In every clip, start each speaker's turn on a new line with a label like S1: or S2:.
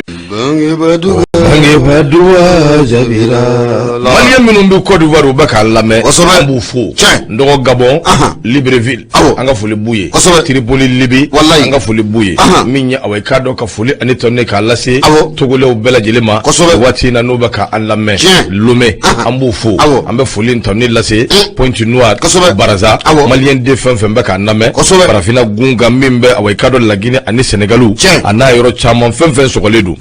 S1: Bangebaa jaabira. Malien minnu bɛ Côte d'Ivoire, u bɛ k'a lamɛn, an b'u fo. N dɔgɔ Gabon, Libreville, an ka foli b'u ye. Tripoli, Libye, an ka foli b'u ye. Min ye awa i k'a dɔn ka foli ani tanu k'a lase Togolɛw bɛɛ lajɛlen ma waati in na n'u bɛ k'an lamɛn Lomé, an b'u fo. An bɛ foli ni tanu lase Pointe Noire, Baraza, malien den fɛn fɛn bɛ k'an lamɛn farafinna gun kan, min bɛ awa i k'a dɔn Laginɛ ani Sɛnɛgali a n'a yɔrɔ caman, fɛn fɛn sɔgɔlen don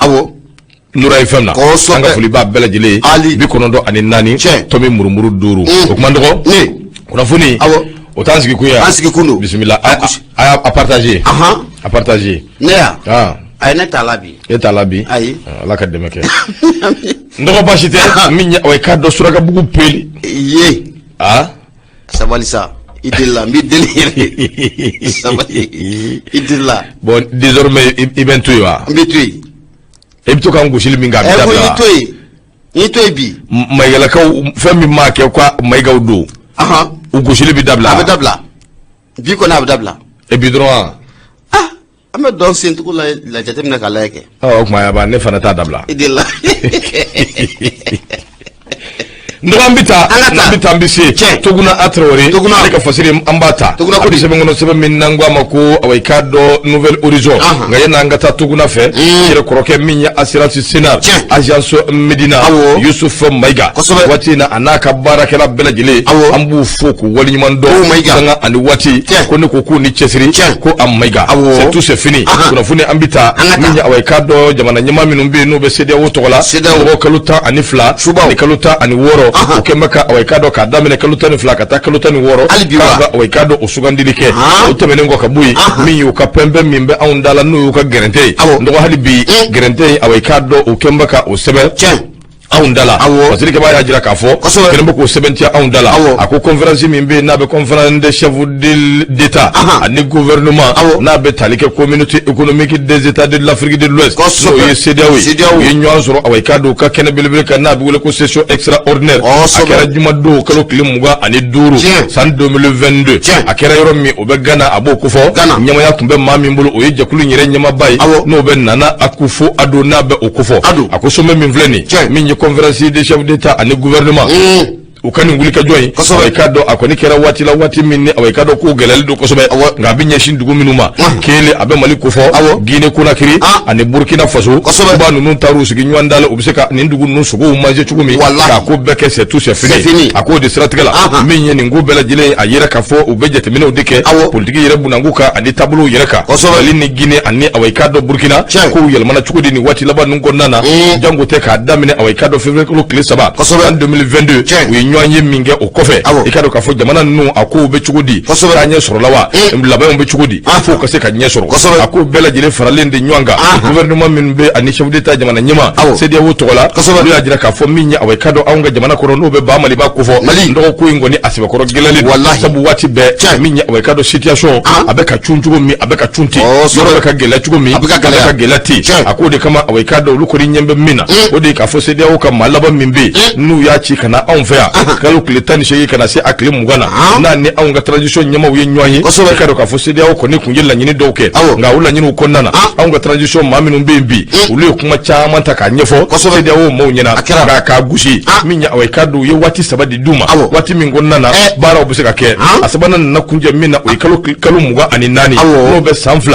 S1: Nura FM na, an ka foli b'a bɛɛ lajɛlen ye. 94 tomi murumuru 5. O kuma, dɔgɔ, kunnafoni o t'an sigi kun ye.
S2: An sigi kun don.
S1: Bisimila, a y'a partager, a partager.
S2: Ne ya? Ayi, ne t'a la bi.
S1: E t'a la bi?
S2: Ayi.
S1: Ala ka dɛmɛ kɛ. N dɔgɔ, baasi tɛ. Min ye awa i k'a dɔn Surakabugu peli.
S2: Ye.
S1: Ah.
S2: Sabali sa, i delila, n b'i deli yɛrɛ, sabali, i delila.
S1: Bon, désormais i bɛ n to yen wa?
S2: N b'i to yen.
S1: I bɛ to ka n gosili min kɛ, a bɛ
S2: Ɛ, ko
S1: dabila
S2: n
S1: wa?
S2: y'i to yen, n y'i to yen bi.
S1: Mayigalakaw, fɛn min maa kɛ ko Mayigaw don, u gosili bɛ dabila.
S2: A bɛ dabila bi kɔni, a bɛ dabila.
S1: E bi dɔrɔn wa?
S2: Ah, an bɛ dɔn sencogo la, la jateminɛ k'a lajɛ kɛ.
S1: Ɔ, o tuma yaba, ne fana t'a dabila.
S2: I delila.
S1: N dɔgɔ, an bɛ taa.
S2: An ka taa.
S1: N'an bɛ taa, an bɛ se Toguna a Tarawele.
S2: Toguna.
S1: Ale ka fasiri an b'a ta.
S2: Toguna ko
S1: a bɛ
S2: di?
S1: sɛbɛn kɔnɔ, sɛbɛn min n'an ko a ma ko awa i k'a dɔn Nouvel Horizon. Nka yanni an ka taa Toguna fɛ, yɛrɛ kɔrɔkɛ min ye Assurance Sénat, agence Medina, Yusuf Mayiga, waati in na a n'a ka baarakɛla bɛɛ lajɛlen, an b'u fo k'u waleɲuman dɔn.
S2: O Mayiga.
S1: Sanga ani waati. Ko ne ko k'u ni cɛsiri. Ko a Mayiga, c'est tout, c'est fini. Kunnafoni, an bɛ taa.
S2: An ka taa.
S1: Min ye awa i k'a dɔn jamana ɲɛmaa minnu bɛ yen n'u bɛ CEDEAO tɔgɔ la,
S2: CEDEAO.
S1: mɔgɔ kalo 12 ani kalo 16, o kɛn bɛ ka awa i k'a dɔn k'a daminɛ kalo 12 ka taa kalo 16,
S2: Hali bi wa?
S1: k'a bɛ awa i k'a dɔn o sugandili kɛ. O tɛmɛnen kɔ ka bɔ yen, min y'u ka pɛnpɛn min bɛ anw da la, n'o y'u ka gɛrɛntɛ ye, n dɔgɔ, hali bi gɛrɛntɛ in, awa i k'a dɔn o kɛn bɛ ka o sɛbɛn anw da la. Fasiri kɛbaa y'a jira k'a fɔ kɛlen bɛ k'o sɛbɛntiya anw da la. A ko conférence min bɛ yen n'a bɛ conférence des chefs d'État ani gouvernement, n'a bɛ tali kɛ Communauté économique des États de l'Afrique de l'Ouest, n'o ye CEDEAO ye,
S2: CEDEAO.
S1: u ye ɲɔgɔn sɔrɔ awa i k'a dɔn u ka kɛnɛ belebele kan n'a bɛ wele ko session extraordinaire. A kɛra jumadon kalo tile 25, san 2022. A kɛra yɔrɔ min, o bɛ Ghana, a b'o kofɔ.
S2: Ghana.
S1: Ɲɛmaya tun bɛ maa min bolo, o ye jɛkulu in yɛrɛ ɲɛmaaba ye, n'o bɛ Nana Akufo Addo, n'a bɛ o kofɔ.
S2: Addo.
S1: A ko sommet min filɛ nin, min ye conférence des chefs d'État ani gouvernement, u ka nin wulikajɔ in, awa i k'a dɔn a kɔni kɛra waati la, waati min ni awa i k'a dɔn k'o gɛlɛyali don kosɛbɛ. Nka a bɛ ɲɛsin dugu minnu ma, kelen a bɛ Mali kofɔ, Guinée Conakry ani Burkina Faso. Kuba ninnu taar'u sigi ɲɔgɔn da la, u bɛ se ka nin dugu ninnu sogow manger cogo min, k'a ko bɛɛ kɛ, c'est tout, c'est fini. A k'o de siratigɛ la, min ye nin ko bɛɛ lajɛlen ye, a yera k'a fɔ u bɛ jateminɛw de kɛ politiki yɛrɛ bunakun kan ani taabolow yɛrɛ kan, Mali ni Guinée ani awa i k'a dɔn Burkina, kow yɛlɛmana cogo di nin waati laban ninnu kɔnɔna na, jango tɛ k'a daminɛ awa i k'a dɔn février kalo tile 3 san 2022, u ye ɲɔgɔn ye min kɛ o kɔfɛ. I k'a dɔn k'a fɔ jamana ninnu a kow bɛ cogo di, taa ɲɛ sɔrɔla wa, labɛnw bɛ cogo di fo ka se ka ɲɛ sɔrɔ. A ko bɛɛ lajɛlen faralen de ɲɔgɔn kan, gouvernement minnu bɛ ani chef d'État, jamana ɲɛmaa CEDEAO tɔgɔ la, olu y'a jira k'a fɔ min ye awa i k'a dɔn anw ka jamana kɔnɔ, n'o bɛ ba Maliba kofɔ, n dɔgɔ, ko in kɔni a sɛbɛkɔrɔ gɛlɛyalen don, sabu waati bɛɛ min ye awa i k'a dɔn situation a bɛ ka cun cogo min, a bɛ ka cun ten, yɔrɔ bɛ ka gɛlɛya cogo min,
S2: A bɛ ka
S1: a bɛ ka
S2: gɛlɛya.
S1: gɛlɛya ten. A k'o de kama, awa i k'a dɔn olu kɔni ɲɛ bɛ min na, o de ye k'a fɔ CEDEAO ka maa laban min bɛ yen n'u y'a ci ka na anw fɛ yan kalo tile 18 ka na se a tile 20 na, n'a ni anw ka transition ɲɛmaaw ye ɲɔgɔn ye, i k'a dɔn k'a fɔ CEDEAO kɔni tun ye laɲini dɔw kɛ. Nka o laɲiniw kɔnɔna na, anw ka transition maa minnu bɛ yen bi, olu ye kuma caman ta k'a ɲɛfɔ CEDEAO maaw ɲɛna, nka k'a gosi, min ye awa i k'a dɔn u ye waati 3 de d'u ma, waati min kɔnɔna na baaraw bɛ se ka kɛ. A sabanan nana kuncɛ min na, o ye kalo 24, n'o bɛ san 2,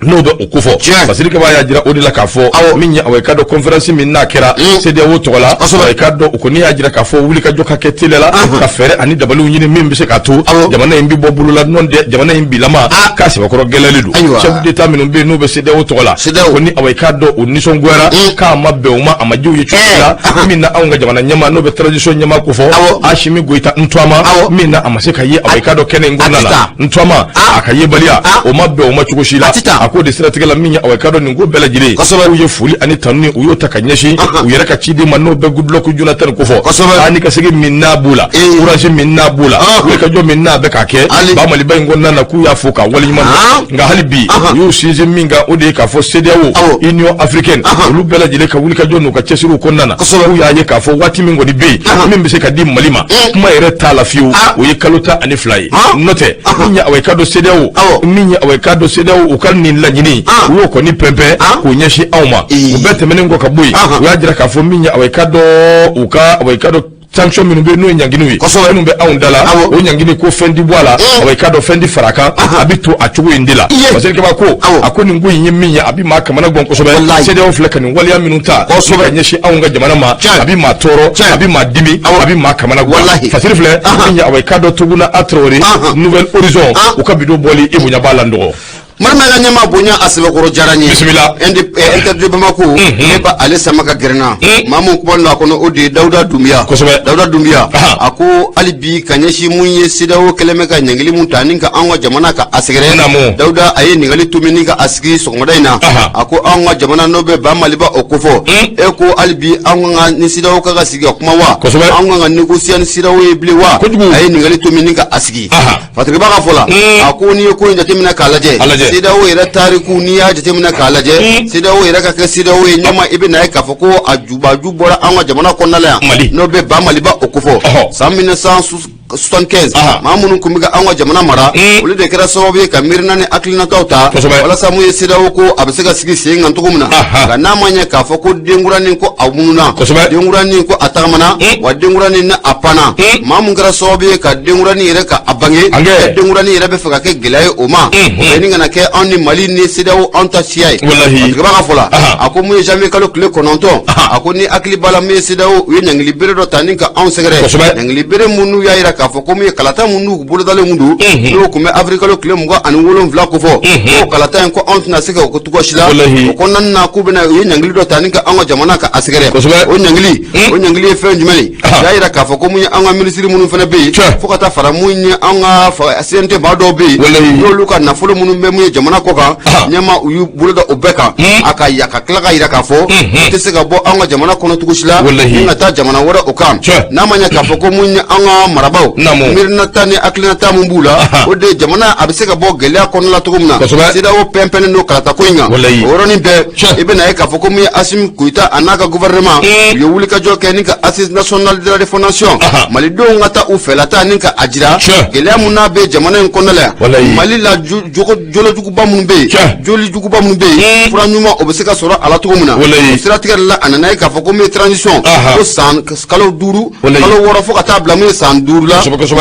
S1: n'o bɛ o kofɔ. Fasiri kaba y'a jira o de la k'a fɔ min ye awa i k'a dɔn conférence min n'a kɛra CEDEAO tɔgɔ la, awa i k'a dɔn o kɔni y'a jira k'a fɔ wulikajɔ ka kɛ teliya la ka fɛɛrɛ ani dabaliw ɲini min bɛ se k'a to jamana in bɛ bɔ bolo la. Nɔ tɛ jamana in bilama k'a sɛbɛkɔrɔ gɛlɛyalen don. Chef d'État minnu bɛ yen n'u bɛ CEDEAO tɔgɔ la, ko ni awa i k'a dɔn u nisɔngoyara k'a ma bɛn u ma, a ma diya u ye cogo la min na anw ka jamana ɲɛmaa, n'o bɛ transition ɲɛmaa kofɔ, Asimi Goyita Ntɔama, min na a ma se ka ye awa i k'a dɔn kɛnɛ in kɔnɔna la. Ntɔama a ka yebaliya, o ma bɛn o ma cogo si la. A k'o de siratigɛ la, min ye awa i k'a dɔn nin ko bɛɛ lajɛlen, k'u ye foli ani tanuni, u y'o ta ka ɲɛsin u yɛrɛ ka ciden ma, n'o bɛ Goodluck Jonathan kofɔ, ani ka segin min n'a b'u la, courage min n'a b'u la, wulikajɔ min n'a bɛ k'a kɛ ba Maliba in kɔnɔna na, k'u y'a fo k'a waleɲuman dɔn. Nka hali bi u y'u sinsin min kan, o de ye k'a fɔ CEDEAO, Union africaine, olu bɛɛ lajɛlen ka wulikajɔ n'u ka cɛsiriw kɔnɔna na, k'u y'a ye k'a fɔ waati min kɔni bɛ yen min bɛ se ka di Mali ma, kuma yɛrɛ t'a la fiyewu, o ye kalo 12 ye. N'o tɛ, min ye awa i k'a dɔn CEDEAO, min ye awa i k'a dɔn CEDEAO u ka nin nin laɲini u y'o kɔni pɛnpɛn k'o ɲɛsin anw ma. O bɛɛ tɛmɛnen kɔ ka bɔ yen, u y'a jira k'a fɔ min ye, awa, i ka dɔn u ka, awa, i ka dɔn sanction minnu bɛ yen, n'o ye ɲanginiw ye, minnu bɛ anw da la, o ɲangini ko fɛn di bɔ a la, awa, i ka dɔn fɛn di fara a kan, a bɛ to a cogo in de la. Parce que ko a ko nin ko in ye min ye, a bɛ maa kamana gan kosɛbɛ. CEDEAO filɛ ka nin waleya minnu ta ka ɲɛsin anw ka jamana ma, a bɛ maa tɔɔrɔ, a bɛ maa dimi, a bɛ maa kamana gan. Fasiri filɛ min ye, awa, i ka dɔn Toguna a Traoré, Nouvel Horizon, u ka bidon bɔli, i bonya b'a la n dɔgɔ.
S2: Marima ka ɲɛma bonya a sɛbɛkɔrɔ diyara n ye.
S1: Bisimila.
S2: Inter de Bamako, ne ba ale sama ka gɛrɛ n na. Maa mun kuma don a kɔnɔ, o de ye Dawuda Dunbiya. Dawuda Dunbiya a ko hali bi ka ɲɛsin mun ye, CEDEAO kɛlen bɛ ka ɲangili mun ta ni ka anw ka jamana ka a sɛgɛrɛ. Dawuda a ye ɲininkali to min ni ka a sigi sɔgɔmada in na, a ko anw ka jamana n'o bɛ ba Maliba o kofɔ, e ko hali bi anw ka ni CEDEAO ka sigi ka kuma wa, anw ka négocier ni CEDEAO ye bilen wa? A ye ɲininkali to min ni ka a sigi. Fatigi ka fɔ la, a ko n'i ye ko in jateminɛ k'a lajɛ, CEDEAO yɛrɛ tariku, n'i y'a jateminɛ k'a lajɛ, CEDEAO yɛrɛ ka kɛ CEDEAO ye ɲɛma, i bɛ na ye k'a fɔ ko a jubaju bɔra an ka jamana kɔnɔna la yan, n'o bɛ ba Maliba o kofɔ. San 1975, maa minnu tun bɛ ka anw ka jamana mara, olu de kɛra sababu ye ka miirina ni hakilinataw ta walasa mun ye, CEDEAO ko a bɛ se ka sigi sen kan cogo min na. Nka n'a ma ɲɛ k'a fɔ ko denkuranin ko a mununa, denkuranin ko a tagamana wa, denkuranin ni a panna, maa mun kɛra sababu ye ka denkuranin yɛrɛ ka a bange, denkuranin yɛrɛ bɛ fɛ ka kɛ gɛlɛya ye o ma, o bɛ ni kana kɛ anw ni Mali ni CEDEAO anw ta siya ye. Fatigaba ka fɔ la, a ko mun ye, janvier kalo tile 9, a ko ni hakili b'a la, mun ye, CEDEAO u ye ɲangili bere dɔ ta ni ka anw sɛgɛrɛ, ɲangili bere mun n'u y'a jira k'a fɔ ko mun ye, kalata mun n'u bolodalen mun don, n'o tun bɛ avril kalo tile 27 kofɔ, k'o kalata in ko anw tɛna se ka o kɛ cogo si la. O kɔnɔna na, k'u bɛna, u ye ɲangili dɔ ta ni ka anw ka jamana ka a sɛgɛrɛ. O ɲangili ye fɛn jumɛn ye? U y'a jira k'a fɔ ko mun ye, an ka minisiri minnu fana bɛ yen, fo ka taa fara mun ye, an ka CNT maa dɔw bɛ yen, n'olu ka nafolo minnu bɛ mun ye jamana kɔ kan, ɲɛma, u y'u bolo da o bɛɛ kan. A ka ya ka tila ka jira k'a fɔ u tɛ se ka bɔ an ka jamana kɔnɔ cogo si la ni ka taa jamana wɛrɛ o kan. N'a ma ɲɛ k'a fɔ ko mun ye, an ka marabaaw, miirinata ni hakilinata mun b'u la, o de ye jamana a bɛ se ka bɔ gɛlɛya kɔnɔna la cogo min na. CEDEAO pɛnpɛnnen don kalata ko in kan. O yɔrɔnin bɛɛ, i bɛna ye k'a fɔ ko mun ye, Assimi Goïta a n'a ka gouvernement, u ye wulikajɔ kɛ ni ka Assise nationale de la refondation, malidenw ka taa u fɛlata ni ka a jira gɛlɛya mun n'a bɛ jamana in kɔnɔna la yan, Mali la, jolojuguba minnu bɛ yen, jolijuguba minnu bɛ yen, fura ɲuman o bɛ se ka sɔrɔ a la cogo min na. O siratigɛ de la, a nana ye k'a fɔ ko mun ye, transition ko san kalo 5, kalo 6, fo ka taa bila mun ye san 5 la,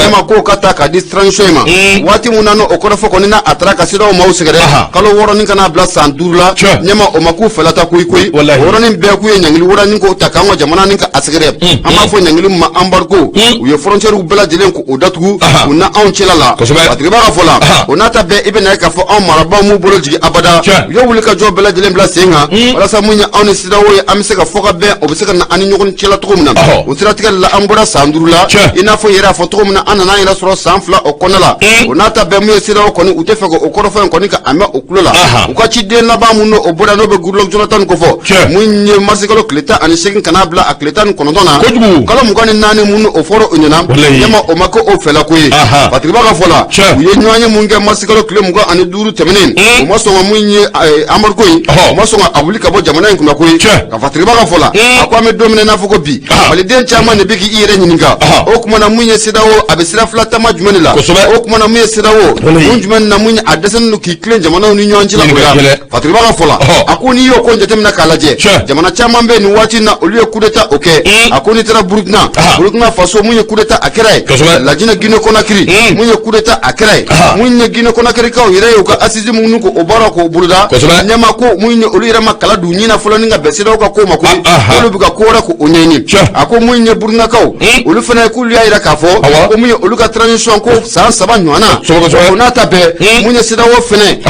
S2: ma k'o ka ta k'a di transition in ma. Waati mun na o kɔrɔfɔ kɔni n'a a taara ka CEDEAO maaw sɛgɛrɛ kalo 6 ni ka n'a bila san 5 la, ɲɛma, o ma k'u fɛlata koyi koyi. O yɔrɔnin bɛɛ, k'u ye ɲangili wɛrɛ ni k'o ta k'an ka jamana ni ka a sɛgɛrɛ, an b'a fɔ ɲangili ma embargo. U ye frontières bɛɛ lajɛlen k'o datugu u na anw cɛla la. Fatigaba ka fɔ la, o n'a ta bɛɛ, i bɛna ye k'a fɔ anw marabaaw m'u bolo jigin abada. U ye wuli ka jɔ bɛɛ lajɛlen bila sen kan walasa mun ye, anw ni CEDEAO ye, an bɛ se ka fɔ ka bɛn, o bɛ se ka na an ni ɲɔgɔn cɛla cogo min na. O siratigɛ la, an bɔra san 5 la, i n'a fɔ yɛrɛ y'a fɔ cogo min na, an nana an yɛrɛ sɔrɔ san 2 o kɔnɔna la. O n'a ta bɛɛ, mun ye, CEDEAO kɔni u tɛ fɛ k'o kɔrɔfɔ in kɔni ka a mɛn o tulo la. U ka ciden laban mun o bɔra, n'o bɛ Goodluck Jonathan kofɔ, mun ye, marisikalo tile 18 ka n'a bila a tile 19 na, kalo 24 mun o fɔra o ɲɛna, ɲɛma, o ma kɛ o fɛla ko ye. Fatigiba ka fɔ la, u ye ɲɔgɔn ye mun kɛ marisikalo tile 25 tɛmɛnen, u ma sɔn ka mun ye, embargo in, u ma sɔn ka a wuli ka bɔ jamana in kunna ko ye. Ka Fatigiba ka fɔ la, a ko an bɛ don min na i n'a fɔ ko bi, maliden caman de bɛ k'i yɛrɛ ɲininka o tuma na mun ye, CEDEAO a bɛ sira fila taama jumɛn de la? O tuma na mun ye, CEDEAO kun jumɛn na mun ye, a dɛsɛlen don k'i tilen jamanaw ni ɲɔgɔn cɛ la o la? Fatigiba ka fɔ la, a ko n'i y'o ko jateminɛ k'a lajɛ, jamana caman bɛ nin waati in na, olu ye coup d'état o kɛ. A ko n'i taara Burukina, Burukina Faso, mun ye, coup d'état a kɛra yen. Lajinɛ, Guinée Conakry, mun ye, coup d'état a kɛra yen. Mun ye, Guinée Conakry kaw yɛrɛ ye u ka assise minnu ko o baara k'o boloda, ɲɛma, ko mun ye, olu yɛrɛ ma kala d'u ɲin na fɔlɔ ni ka bɛn CEDEAO ka ko ma koyi, olu bɛ ka ko wɛrɛ k'o ɲɛɲini. A ko mun ye, Burukinakaw, olu fana k'olu y'a jira k'a fɔ ko mun ye, olu ka transition ko san 3 ɲɔgɔn na, o n'a ta bɛɛ, mun ye, CEDEAO fɛnɛ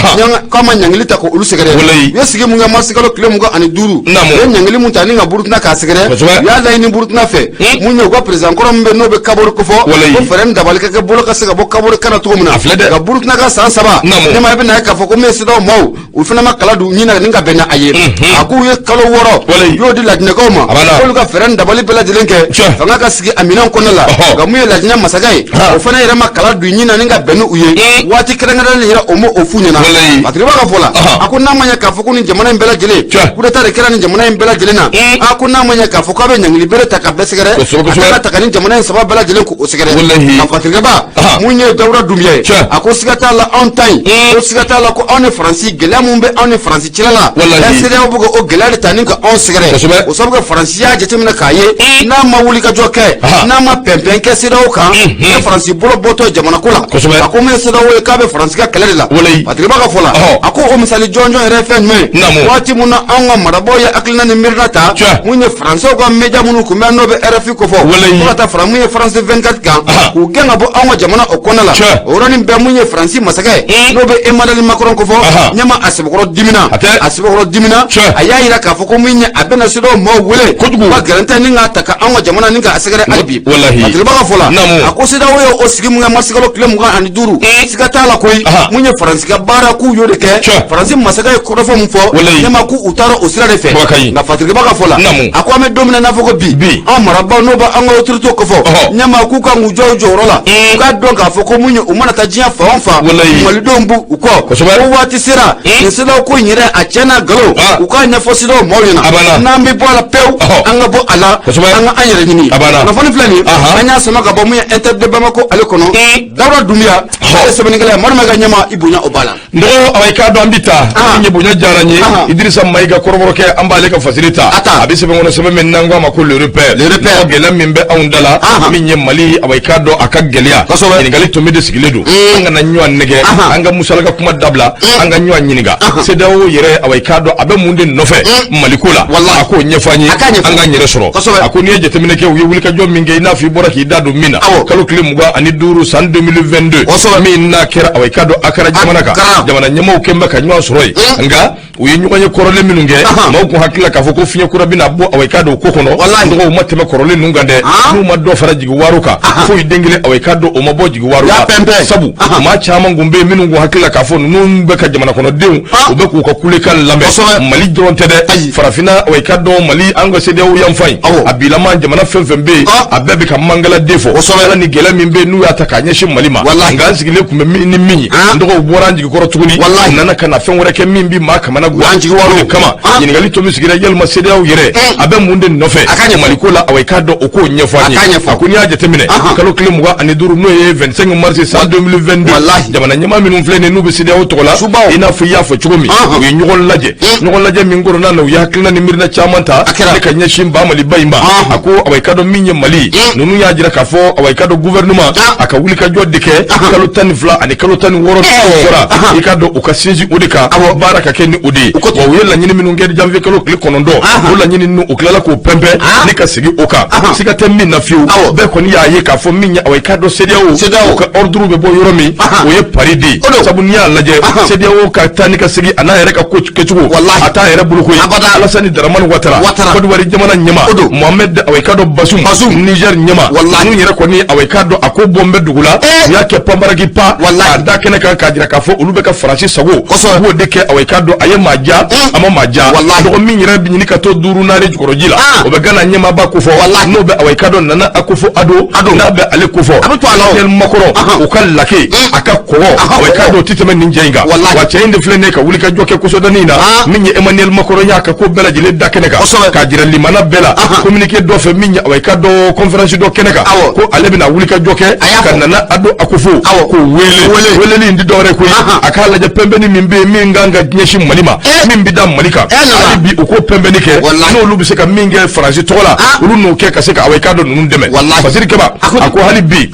S2: k'a ma ɲangili ta k'olu sɛgɛrɛ. U ye sigi mun kɛ marisikalo tile 25, u ye ɲangili mun ta ni ka Burukina k'a sɛgɛrɛ, u y'a laɲini Burukina fɛ, mun ye, u ka président kɔrɔ min bɛ, n'o bɛ Kabore kofɔ, ko fɛɛrɛ ni dabali ka kɛ bolo ka se ka bɔ Kabore kana cogo min na. Nka Burukina ka san 3, ne ma, i bɛna ye k'a fɔ ko min ye, CEDEAO maaw, u fana ma kala d'u ɲin na ni ka bɛn n'a ye. A k'u ye kalo 6, u y'o di lajinɛkaw ma, k'olu ka fɛɛrɛ ni dabali bɛɛ lajɛlen kɛ fanga ka sigi a minɛn kɔnɔna la. Nka mun ye, lajinɛ masakɛ ye, o fana yɛrɛ ma kala d'u ɲin na ni ka bɛn n'u ye. Waati kɛrɛnkɛrɛnnen yɛrɛ, o ma o f'u ɲɛna. Fatigiba ka fɔ la, a ko n'a ma ɲɛ k'a fɔ ko nin jamana in bɛɛ lajɛlen, coup d'état de kɛra nin jamana in bɛɛ lajɛlen na, a ko n'a ma ɲɛ k'a fɔ k'a bɛ ɲangili bere ta ka bɛɛ sɛgɛrɛ, a ka ta ka nin jamana in saba bɛɛ lajɛlen k'o sɛgɛrɛ. Nka Fatigiba Mun ye Dawuda Dunbiya ye, a ko siga t'a la anw ta in, ko siga t'a la ko anw ni Faransi, gɛlɛya mun bɛ anw ni Faransi cɛla la, CEDEAO bɛ ka o gɛlɛya de ta ni ka anw sɛgɛrɛ. O sababu kɛ Faransi y'a jateminɛ k'a ye n'a ma wuli ka jɔ kɛ, n'a ma pɛnpɛn kɛ CEDEAO kan, ne Faransi bolo bɔtɔ jamana ko la. A ko mun ye CEDEAO ye, k'a bɛ Faransi ka kɛlɛ de la. Patrick Ba ka fɔ la, a ko o misali jɔnjɔn yɛrɛ ye fɛn jumɛn ye? Waati mun na anw ka marabaaw ye hakilina ni miirina ta, mun ye Faransɛw ka média minnu kun bɛ n'o bɛ RFI kofɔ, fo ka taa fara mun ye France 24 kan, k'u gɛn ka bɔ anw ka jamana o kɔnɔna la. O yɔrɔnin bɛɛ, mun ye Faransi masakɛ n'o bɛ Emmanuel Macron kofɔ, ɲɛma a sɛbɛkɔrɔ dimina, a sɛbɛkɔrɔ dimina. A y'a yira k'a fɔ ko mun ye, a bɛna CEDEAO maaw wele ka gɛrɛntɛ ni k'a ta ka anw ka jamana ni k'a sɛgɛrɛ hali bi. Patrick Ba ka fɔ la, a ko CEDEAO ye o sigi mun kɛ marisikalo tile 25, siga t'a la koyi, mun ye Faransi ka baara k'u y'o de kɛ. Faransi masakɛ ye kɔrɔfɔ mun fɔ, ɲɛma k'u taara o sira de fɛ. Nka Patrick Ba ka fɔ la, a ko an bɛ don min na n'a fɔ ko bi, anw marabaaw n'o b'an ka autorité kofɔ, ɲɛma k'u kan k'u jɔ u jɔyɔrɔ la, u k'a dɔn k'a fɔ ko mun ye, u mana taa diɲɛ fan o fan, malidenw b'u u kɔ. Ko waati sera nin CEDEAO ko in yɛrɛ, a tiɲɛ n'a nkalon, u k'a ɲɛfɔ CEDEAO maaw ɲɛna. N'an bɛ bɔ a la pewu, an ka bɔ a la, an ka an yɛrɛ ɲini. Kunnafoni filɛ nin, an y'a sama ka bɔ mun ye Inter de Bamako ale kɔnɔ. Dawuda Dunbiya, ale sɛbɛnnikɛla ye. Madu ka ɲɛma, i bonya o b'a la.
S1: N dɔgɔ, awa, i k'a dɔn an bi taa min ye, bonya diyara n ye. Idirisa Mayiga kɔrɔbɔrɔkɛ, an b'ale ka fasiri ta. A bɛ sɛbɛn kɔnɔ, sɛbɛn min n'an ko a ma ko Le Repère.
S2: Le Repère.
S1: Gɛlɛya min bɛ anw da la, min ye Mali, awa, i k'a dɔn a ka gɛlɛya. Ɲininkali tomi de sigilen don. An kana ɲɔgɔn nɛgɛ, an ka musalaka kuma dabila, an ka ɲɔgɔn ɲininka CEDEAO yɛrɛ, awa, i k'a dɔn a bɛ mun de nɔfɛ Maliko la. A k'o ɲɛfɔ an ye, an k'an yɛrɛ sɔrɔ. A ko n'i ye jateminɛ kɛ, u ye wulikajɔ min kɛ, i n'a fɔ i bɔra k'i da don min na, kalo tile 25 san 2022 min n'a kɛra, awa, i k'a dɔn a kɛra jamana kan, jamana ɲɛmaaw kɛn bɛ ka ɲɔgɔn sɔrɔ yen. Nka u ye ɲɔgɔn ye kɔrɔlen minnu kɛ, maaw kun hakili la k'a fɔ ko fiɲɛ kura bɛna bɔ, awa, i k'a dɔn o ko kɔnɔ. Dɔgɔw ma tɛmɛ kɔrɔlen ninnu kan dɛ, n'u ma dɔ fara jigi waaro kan, foyi den kelen, awa, i k'a dɔn o ma bɔ jigi waaro la. Sabu maa caman kun bɛ yen minnu kun hakili la k'a fɔ ninnu bɛ ka jamana kɔnɔdenw, u bɛ k'u ka kulekan lamɛn. Mali dɔrɔn tɛ dɛ, farafinna, awa, i k'a dɔn Mali, an ka CEDEAO yanfan in, a bilama jamana fɛn fɛn bɛ yen, a bɛɛ bɛ ka mangaladen fɔ ala ni gɛlɛya min bɛ yen n'u y'a ta k'a ɲɛsin Mali ma. Nka an sigilen tun bɛ min ni min ye, n dɔgɔw bɔra an jigi kɔrɔ tuguni, u nana ka na fɛn wɛrɛ kɛ min bi maa kamana gan o de kama. Ɲininkali to min sigira, yalima CEDEAO yɛrɛ a bɛ mun de nɔfɛ Maliko la? Awa, i k'a dɔn o k'o ɲɛfɔ an ye. A ko n'i y'a jateminɛ, kalo tile 25, n'o ye 25 mars san 2022, jamana ɲɛmaa minnu filɛ nin n'u bɛ CEDEAO tɔgɔ la, i n'a fɔ i y'a fɔ cogo min, u ye ɲɔgɔn lajɛ, ɲɔgɔn lajɛ min kɔnɔna na, u ye hakilina ni miirina caman ta ne ka ɲɛsin ba Maliba in ma. A ko, awa, i k'a dɔn min ye Mali, ninnu y'a jira k'a fɔ, awa, i k'a dɔn gouvernement a ka wulikajɔ de kɛ kalo 12 ani kalo 16 bɔra, i k'a dɔn u ka sinsin o de kan, baara ka kɛ ni o de ye. Wa u ye laɲini minnu kɛ janvier kalo tile 9, o laɲini ninnu, u tilala k'o pɛnpɛn ne ka segin o kan. Siga tɛ min na fiyewu, bɛɛ kɔni y'a ye k'a fɔ min ye, awa, i k'a dɔn CEDEAO, u ka ordre bɛ bɔ yɔrɔ min, o ye Paris de ye. Sabu n'i y'a lajɛ, CEDEAO ka taa ni ka segin a n'a yɛrɛ ka ko kɛcogo, a t'a yɛrɛ bolo koyi. Alassane Dramane Ouattara, Côte d'Ivoire jamana ɲɛmaa, Mohamed, awa, i k'a dɔn Bazoum, Niger ɲɛmaa, ninnu yɛrɛ kɔni, awa, i k'a dɔn a ko bɔn bɛ dugu la, u y'a kɛ panbaraki pa k'a da kɛnɛ kan k'a jira k'a fɔ olu bɛ ka Faransi sago, u b'o de kɛ. Awa, i k'a dɔn a ye maa diya, a ma maa diya, dɔgɔ min yɛrɛ bɛ ɲini ka to duuru naani jukɔrɔji la, o bɛ Gana ɲɛmaaba kofɔ, n'o bɛ, awa, i k'a dɔn Nana Akufo Addo, n'a bɛ ale kofɔ, Emmanuel Macron, o ka lake a ka kɔgɔ, awa, i k'a dɔn o tɛ tɛmɛ nin cɛ in kan. Wa cɛ in de filɛ nin ye ka wulikajɔ kɛ kosɔdani in na, min ye Emmanuel Macron y'a ka ko bɛɛ lajɛlen da kɛnɛ kan k'a jira limana bɛɛ la, communiqué dɔ fɛ min ye, awa, i k'a dɔn conférence dɔ kɛnɛ kan, ko ale bɛna wulikajɔ kɛ ka Nana Addo Akufo k'o wele. Weleli in tɛ dɔwɛrɛ koyi, a k'a lajɛ pɛnpɛnni min bɛ yen min kan ka ɲɛsin Mali ma, min bɛ da Mali kan, hali bi u k'o pɛnpɛnni kɛ, n'olu bɛ se ka min kɛ Faransi tɔgɔ la, olu n'o kɛ ka se ka, awa, i k'a dɔn ninnu dɛmɛ. Fasiri Kaba a ko hali bi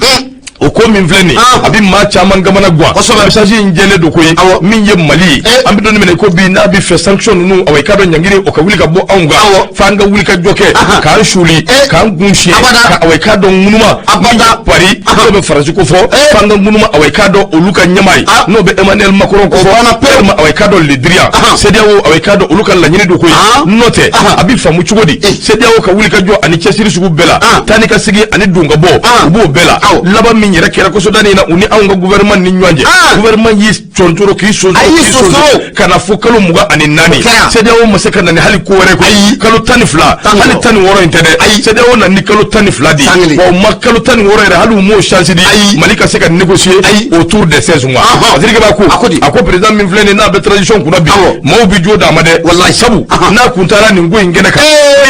S1: o ko min filɛ nin, a bɛ maa caman kamana gan. Message in jɛlen don koyi. Min ye Mali ye, an bɛ don min na i ko bi, n'a bɛ fɛ sanction ninnu, awa, i k'a dɔn ɲangiri o ka wuli ka bɔ anw kan, f'an ka wuli ka jɔ kɛ k'an suli, k'an kun siɲɛ, ka, awa, i k'a dɔn ŋunuma min ye Paris, n'o bɛ Faransi ko fɔ, f'an ka ŋunuma, awa, i k'a dɔn olu ka ɲɛmaa ye, n'o bɛ Emmanuel Macron ko fɔ, walima, awa, i k'a dɔn Le Drian, CEDEAO, awa, i k'a dɔn olu ka laɲini don koyi. N'o tɛ, a bɛ faamu cogo di CEDEAO ka wuli ka jɔ ani cɛsiri sugu bɛɛ la, taa ni ka segin ani don ka bɔ, u b'o bɛɛ la, laban min yɛrɛ kɛra kosɔdani in na, u ni anw ka gouvernement ni ɲɔgɔn cɛ, gouvernement y'i cɔncoro k'i sonsoro k'i sonsoro ka na fo kalo 24, CEDEAO ma se ka na ni hali ko wɛrɛ koyi. Kalo 12, hali 16 in tɛ dɛ, CEDEAO na ni kalo 12 de ye. Wa u ma kalo 16 yɛrɛ, hali u m'o chance di Mali ka se ka négocier autour des 16 mois. Fasiri Kaba ko, a ko président min filɛ nin n'a bɛ transition kunna bi, maaw bɛ jo d'a ma dɛ. Sabu n'a kun taara nin ko in kɛnɛ kan,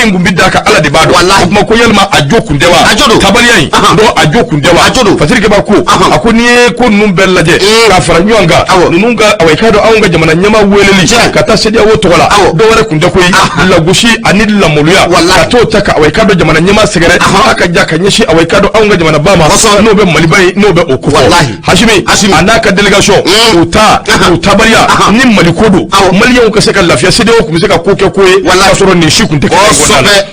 S1: min kun bɛ d'a kan, Ala de b'a dɔn. O kuma ko yalima a jo kun tɛ wa? Tabaliya in donc a jo kun tɛ wa? Fasirikɛ b'a ko a ko n'i ye ko ninnu bɛɛ lajɛ k'a fara ɲɔgɔn kan, ninnu ka, awa, i k'a dɔn anw ka jamana ɲɛmaa weleli ka taa CEDEAO tɔgɔ la, dɔwɛrɛ kun tɛ koyi, lagosi ani lamaloya ka t'o ta ka, awa, i k'a dɔn jamana ɲɛmaa sɛgɛrɛ a ka ja ka ɲɛsin, awa, i k'a dɔn anw ka jamanaba ma, n'o bɛ Maliba ye, n'o bɛ o kofɔ. Hasimi a n'a ka délégation, u ta u tabaliya ni Mali ko don, maliyɛnw ka se ka lafiya, CEDEAO tun bɛ se ka ko kɛ ko ye k'a sɔrɔ nin si tun tɛ kɛ.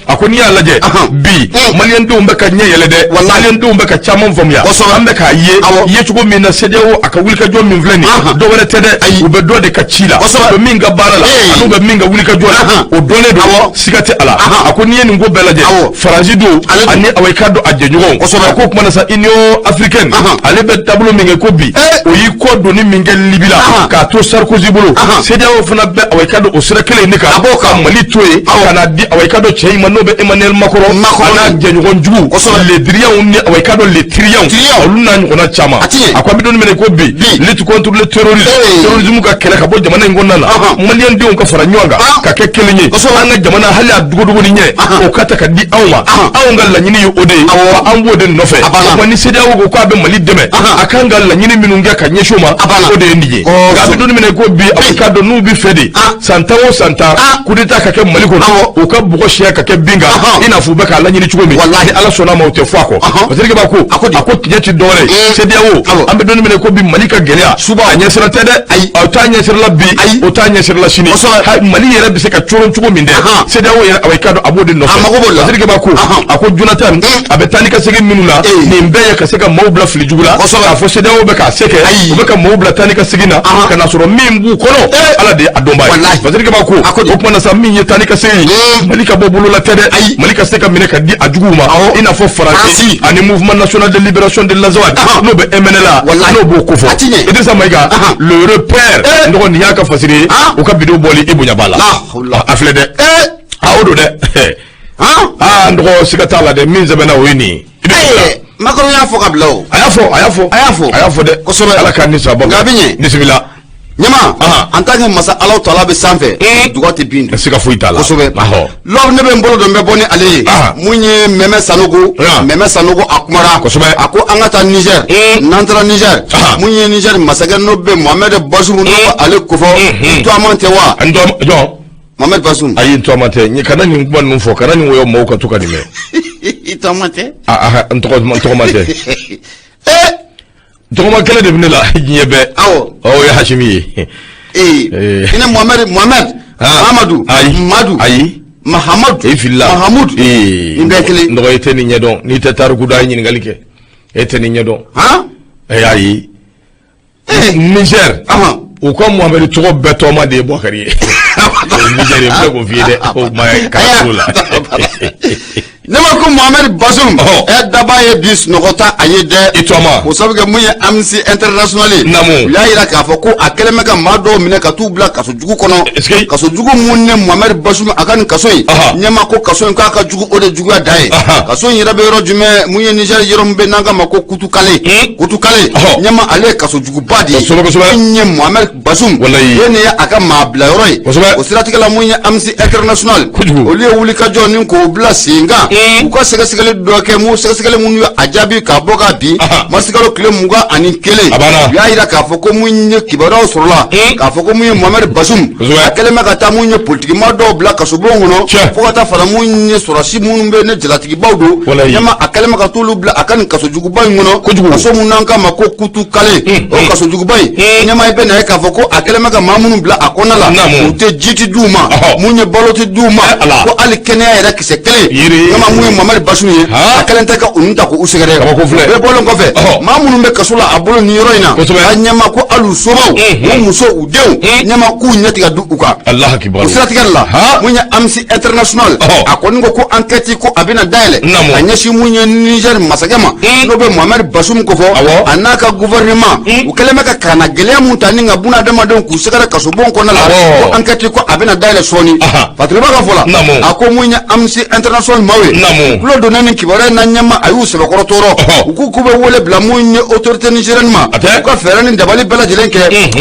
S1: A ko n'i y'a lajɛ bi, maliyɛndenw bɛ ka ɲɛ yɛlɛ dɛ, maliyɛndenw bɛ ka caman faamuya. An bɛ k'a ye yecogo min na, CEDEAO a ka wulikajɔ min filɛ nin ye, dɔ wɛrɛ tɛ dɛ, u bɛ dɔ de ka ci la, u bɛ min ka baara la ani u bɛ min ka wulikajɔ la, o dɔnnen don, siga tɛ a la. A ko n'i ye nin ko bɛɛ lajɛ, Faransi don ani, awa, i k'a dɔn a jɛɲɔgɔnw. A ko kuma na sa, Union africaine, ale bɛ taabolo min kɛ ko bi, o y'i kɔ donni min kɛ Libi la k'a to Sarkozy bolo, CEDEAO fana bɛ, awa, i k'a dɔn o sira kelen in de kan, ka Mali to yen ka na di, awa, i k'a dɔn cɛ in ma, n'o bɛ Emmanuel Macron a n'a jɛɲɔgɔn jugu, les diriyanw ni, awa, i k'a dɔn les triyanw, olu n'a ɲɔgɔnna caman. A ko an bɛ don min na i ko bi, lutte contre le terrorisme, terrorisme ka kɛlɛ ka bɔ jamana in kɔnɔna la, maliyɛn denw ka fara ɲɔgɔn kan ka kɛ kelen ye, an ka jamana hali a dogodogo ni ɲɛ, o ka ta ka di anw ma. Anw ka laɲini ye o de ye, wa an b'o de nɔfɛ. O tuma ni CEDEAO ko k'a bɛ Mali dɛmɛ, a kan ka laɲini minnu kɛ ka ɲɛsin o ma, o de ye nin ye. Nka an bɛ don min na i ko bi, a k'a dɔn n'u bɛ fɛ de, san 10 o san 10, coup d'état ka kɛ Mali kɔnɔ, u ka bɔgɔ siɲɛ ka kɛ bin kan, i n'a fɔ u bɛ k'a laɲini cogo min, ni Ala sɔnna a ma, o tɛ fɔ a kɔ. Parce que b'a ko a ko tiɲɛ tɛ dɔwɛrɛ ye, CEDEAO, an bɛ don min na i ko bi, Mali ka gɛlɛya a ɲɛsira tɛ dɛ, o t'a ɲɛsira la bi, o t'a ɲɛsira la sini. Mali yɛrɛ bɛ se ka coron cogo min dɛ, CEDEAO yɛrɛ, awa, i k'a dɔn a b'o de nɔfɛ. Parce que b'a ko a ko Jonathan a bɛ taa ni ka segin minnu na, nin bɛɛ ye ka se ka maaw bila fili jugu la, k'a fɔ CEDEAO bɛ k'a se kɛ, u bɛ ka maaw bila taa ni ka segin na, ka na sɔrɔ min b'u kɔnɔ, Ala de ye a dɔnbaa ye. Parce que b'a ko o tuma na sa, min ye taa ni ka segin, Mali ka bɔ bolo la tɛ dɛ, Mali ka se ka minɛ ka di a juguw ma, i n'a fɔ Faransi ani Mouvement national de libération de l'Azawad, n'o bɛ MNLA, n'o b'o kofɔ. Idrissa Maïga, le repère, n dɔgɔ, nin y'a ka fasiri ye, u ka vidéo bɔli i bonya b'a la, a filɛ dɛ, a o don dɛ, aa n dɔgɔ, siga t'a la dɛ, min sɛbɛnna o ye nin ye.
S2: Macron y'a fɔ ka bila o.
S1: A y'a fɔ, a y'a fɔ,
S2: a y'a fɔ,
S1: a y'a fɔ dɛ.
S2: Kosɛbɛ.
S1: Ala k'an ni sababa.
S2: Nka a bɛ ɲɛ.
S1: Bisimila.
S2: Ɲama, en tant que masa Alahu taala bɛ sanfɛ, duga tɛ bin dun.
S1: Siga foyi t'a la.
S2: Kosɛbɛ. Lɔbu, ne bɛ n bolo don n bɛ bɔ ni ale ye. Mun ye Mɛmɛ Sanogo? Mɛmɛ Sanogo a kumara. A ko an ka taa Niger. N'an taara Niger, mun ye Niger masakɛ n'o bɛ Mohamed Bazoum, n'o bɛ ale kofɔ, i tɔgɔman tɛ wa?
S1: N jɔn?
S2: Mohamed Bazoum.
S1: Ayi, n tɔgɔma tɛ. Kana nin kuma ninnu fɔ, kana nin wɔyɔ maaw ka to ka nin mɛn.
S2: I tɔgɔma tɛ?
S1: Aa, n tɔgɔma tɛ. Tɔgɔma kɛlɛ de bɛ ne la diɲɛ bɛɛ.
S2: Awɔ.
S1: O ye Hasimi ye.
S2: Ee, i ni Mohamed, Mohamed Mahamadu.
S1: Ayi.
S2: Madu.
S1: Ayi.
S2: Mahamadu.
S1: E filila.
S2: Mahamudu.
S1: Ee.
S2: Nin bɛɛ kelen.
S1: N dɔgɔ, e tɛ nin ɲɛdɔn, n'i tɛ tariku dɔn, a ye ɲininkali kɛ, e tɛ nin ɲɛdɔn.
S2: Han.
S1: Ee, ayi. Niger. U ka Mohamed tɔgɔ bɛɛ tɔgɔma de ye Bouakari ye. Niger ye, n bɛ k'o f'i ye dɛ, o ma k'a t'o la.
S2: Ne ma ko Mohamed Bazoum ɛ daba ye bi sunɔgɔ ta a ye dɛ.
S1: I tɔgɔma.
S2: O sabu kɛ mun ye Amnesty International ye.
S1: Naamu.
S2: U y'a jira k'a fɔ ko a kɛlen bɛ ka maa dɔw minɛ ka t'u bila kaso jugu kɔnɔ.
S1: Est-ce que
S2: kaso jugu mun ne Mohamed Bazoum a ka nin kaso in. Ɲɛma ko kaso in k'a ka jugu, o de juguya dan ye. Kaso in yɛrɛ bɛ yɔrɔ jumɛn? Mun ye Niger yɔrɔ min bɛ n'an k'a ma ko Kutukale. Kutukale. Ɲɛma ale ye kaso juguba de ye.
S1: Kosɛbɛ kosɛbɛ.
S2: Min ye Mohamed Bazoum.
S1: Walayi.
S2: Ye nin ye a ka maa bila yɔrɔ ye.
S1: Kosɛbɛ.
S2: O siratigɛ la, mun ye Amnesty International.
S1: Kojugu.
S2: Olu ye wulikajɔ ni k'o bila sen kan. U ka sɛgɛsɛgɛli dɔ kɛ, mun sɛgɛsɛgɛli minnu ye a jaabi k'a bɔ ka bin marisikalo tile 21.
S1: A banna.
S2: U y'a jira k'a fɔ ko mun ye kibaruyaw sɔrɔla k'a fɔ ko mun ye Mohamed Bazoum a kɛlen bɛ ka taa mun ye politikimaa dɔw bila kasobon kɔnɔ, fo ka taa fara mun ye sɔrɔdasi minnu bɛ ne jalatigibaw don. Ɲɛma a kɛlen bɛ ka t'olu bila a ka nin kasojuguba in kɔnɔ.
S1: Kojugu.
S2: Kaso mun n'an k'a ma ko Kutukale, o kasojuguba in, ɲɛma i bɛ na ye k'a fɔ ko a kɛlen bɛ ka maa minnu bila a kɔnɔna la, u tɛ ji tɛ d'u ma, mun ye balo tɛ d'u ma, ko hali kɛnɛya yɛrɛ kisɛ kelen. Ɲɛma mun ye Mohamed Bazoum ye, a kɛlen tɛ ka olu ta k'u sɛgɛrɛ.
S1: Kabako filɛ.
S2: Bɛɛ bɔlen kɔfɛ, maa minnu bɛ kaso la a bolo nin yɔrɔ in na, a ɲɛma ko hali u somaw, u muso, u denw, ɲɛma k'u ɲɛ tigɛ du u kan.
S1: Alahu akibaru.
S2: O siratigɛ la, mun ye Amnesty International, a kɔni ko ko enquête ko a bɛna dayɛlɛ ka ɲɛsin mun ye Niger masakɛ ma, n'o bɛ Mohamed Bazoum kofɔ, a n'a ka gouvernement, u kɛlen bɛ ka kana gɛlɛya mun ta ni ka buna adamadenw k'u sɛgɛrɛ kasobon kɔnɔna la, ko enquête ko a bɛna dayɛlɛ sɔɔni. Fatiriba ka fɔ la, a ko mun ye Amnesty International maaw ye. Traoré tulo donna nin kibaruya in na ɲɛma, a y'u sɛbɛkɔrɔ tɔɔrɔ. U ko k'u bɛ wele bila mun ye autorité nigérienne ma, u ka fɛɛrɛ ni dabali bɛɛ lajɛlen kɛ,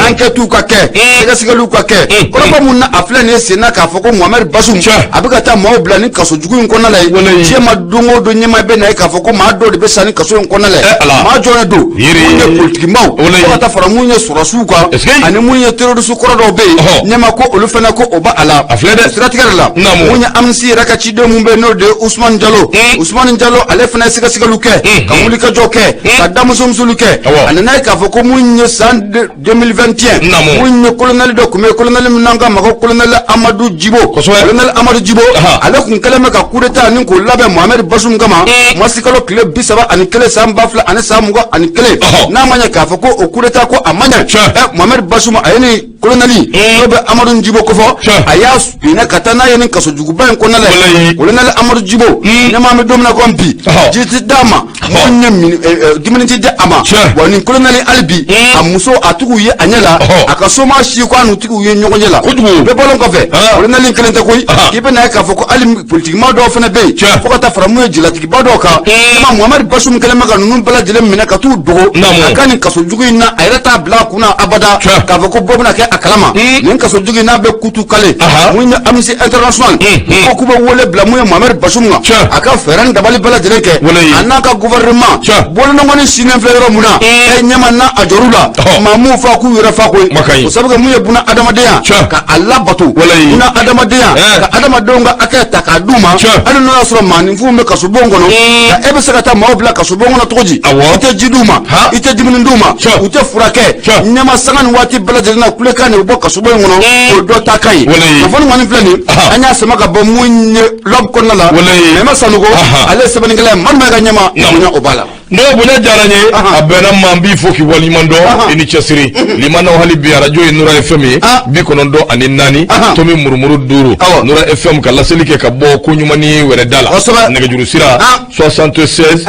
S2: enquête ka kɛ, sɛgɛsɛgɛliw ka kɛ. Kɔrɔfɔ mun na a filɛ nin ye sen na k'a fɔ ko Mohamed Bazoum a bɛ ka taa maaw bila ni kaso jugu in kɔnɔna la yen. Diɲɛ ma don o don, ɲɛma, bɛ na ye k'a fɔ ko maa dɔw de bɛ sa ni kaso in kɔnɔna la yen. Maa jɔn de don? Mun ye politikimaw, fo ka taa fara mun ye sɔrɔdasiw kan, ani mun ye terroriste kɔrɔ dɔw bɛ yen, ɲɛma, ko olu fana ko o b'a la.
S1: A filɛ dɛ.
S2: Siratigɛ de la, mun ye Amnesty yɛrɛ ka ciden mun bɛ yen, n'o de ye Ousmane Diallo. Ousmane Diallo, ale fana ye sɛgɛsɛgɛliw kɛ, ka wulikajɔ kɛ, ka damusomusoliw kɛ. A nana ye k'a fɔ ko mun ye san 2021, mun ye colonel dɔ tun bɛ yen, colonel min n'an ka ma ko colonel Amadou Djibo. Colonel Amadou Djibo, ale tun kɛlen bɛ ka coup d'état ni k'o labɛn Mohamed Bazoum kama mars kalo tile 31 san 2021. N'a ma ɲɛ k'a fɔ ko o coup d'état ko a ma ɲɛ, Mohamed Bazoum, a ye nin colonel n'o bɛ Amadou Djibo kofɔ, a y'a minɛ ka taa n'a ye nin kasojuguba in kɔnɔna la. Colonel Amadou Djibo, ɲɛmaa, bɛ don min na komi bi, ji ti d'a ma, mun ye dumuni ti di a ma. Wa nin colonel, hali bi a muso a tigiw ye a ɲɛ la, a ka soma si ko a n'u tigiw ye ɲɔgɔn ɲɛ la. Bɛɛ bɔlen kɔfɛ, colonel kelen tɛ koyi. K'i bɛ na ye k'a fɔ ko hali politikima dɔw fana bɛ yen, fo ka taa fara mun ye jilatigiba dɔw kan. Ɲɛma, Mohamed Bazoum kɛlen bɛ ka ninnu bɛɛ lajɛlen minɛ ka t'u dogo a ka nin kasojugu in na. A yɛrɛ t'a bila a kunna abada k'a fɔ ko bɔ bɛna kɛ a kalama nin kasojugu in n'a bɛ kutu kale. Mun ye Amnesty International ko k'u bɛ wele bila mun ye Mohamed Bazoum kan, a ka fɛɛrɛ ni dabali bɛɛ lajɛlen kɛ, a n'a ka gouvernement bolonɔngɔni sinnen filɛ yɔrɔ mun na. Ɲɛma, n'a a jɔr'u la, maa m'u fa k'u yɛrɛ fa koyi. O sabu kɛ mun ye buna adamadenya ka a labato, buna adamadenya ka adamadenw ka hakɛ ta k'a d'u ma, hali n'o y'a sɔrɔ maaninfinw bɛ kasobon kɔnɔ. Nka e bɛ se ka taa maaw bila kasobon kɔnɔ cogo di? I tɛ ji d'u ma, i tɛ dumuni d'u ma, u tɛ furakɛ. Ɲɛma, sanga ni waati bɛɛ lajɛlen na, kulekan de bɛ bɔ kasobon in kɔnɔ, o dɔ ta kan ye. Kunnafoni kɔni filɛ nin, an y'a sama ka bɔ mun ye L'Aube kɔnɔna la. Mɛma Sanogo, ale ye sɛbɛnnikɛla ye. Madu ka ɲɛma, bonya o b'a la.
S1: N'o bonya diyara n ye, a bɛnna ma, n b'i fo k'i waleɲuman dɔn, i ni cɛsiri limanaw. Hali bi, arajo ye Nura FM ye, 94 tomi murumuru 5, Nura FM ka laseli kɛ ka bɔ ko ɲuman ni wɛrɛda la. Nɛgɛjuru sira 76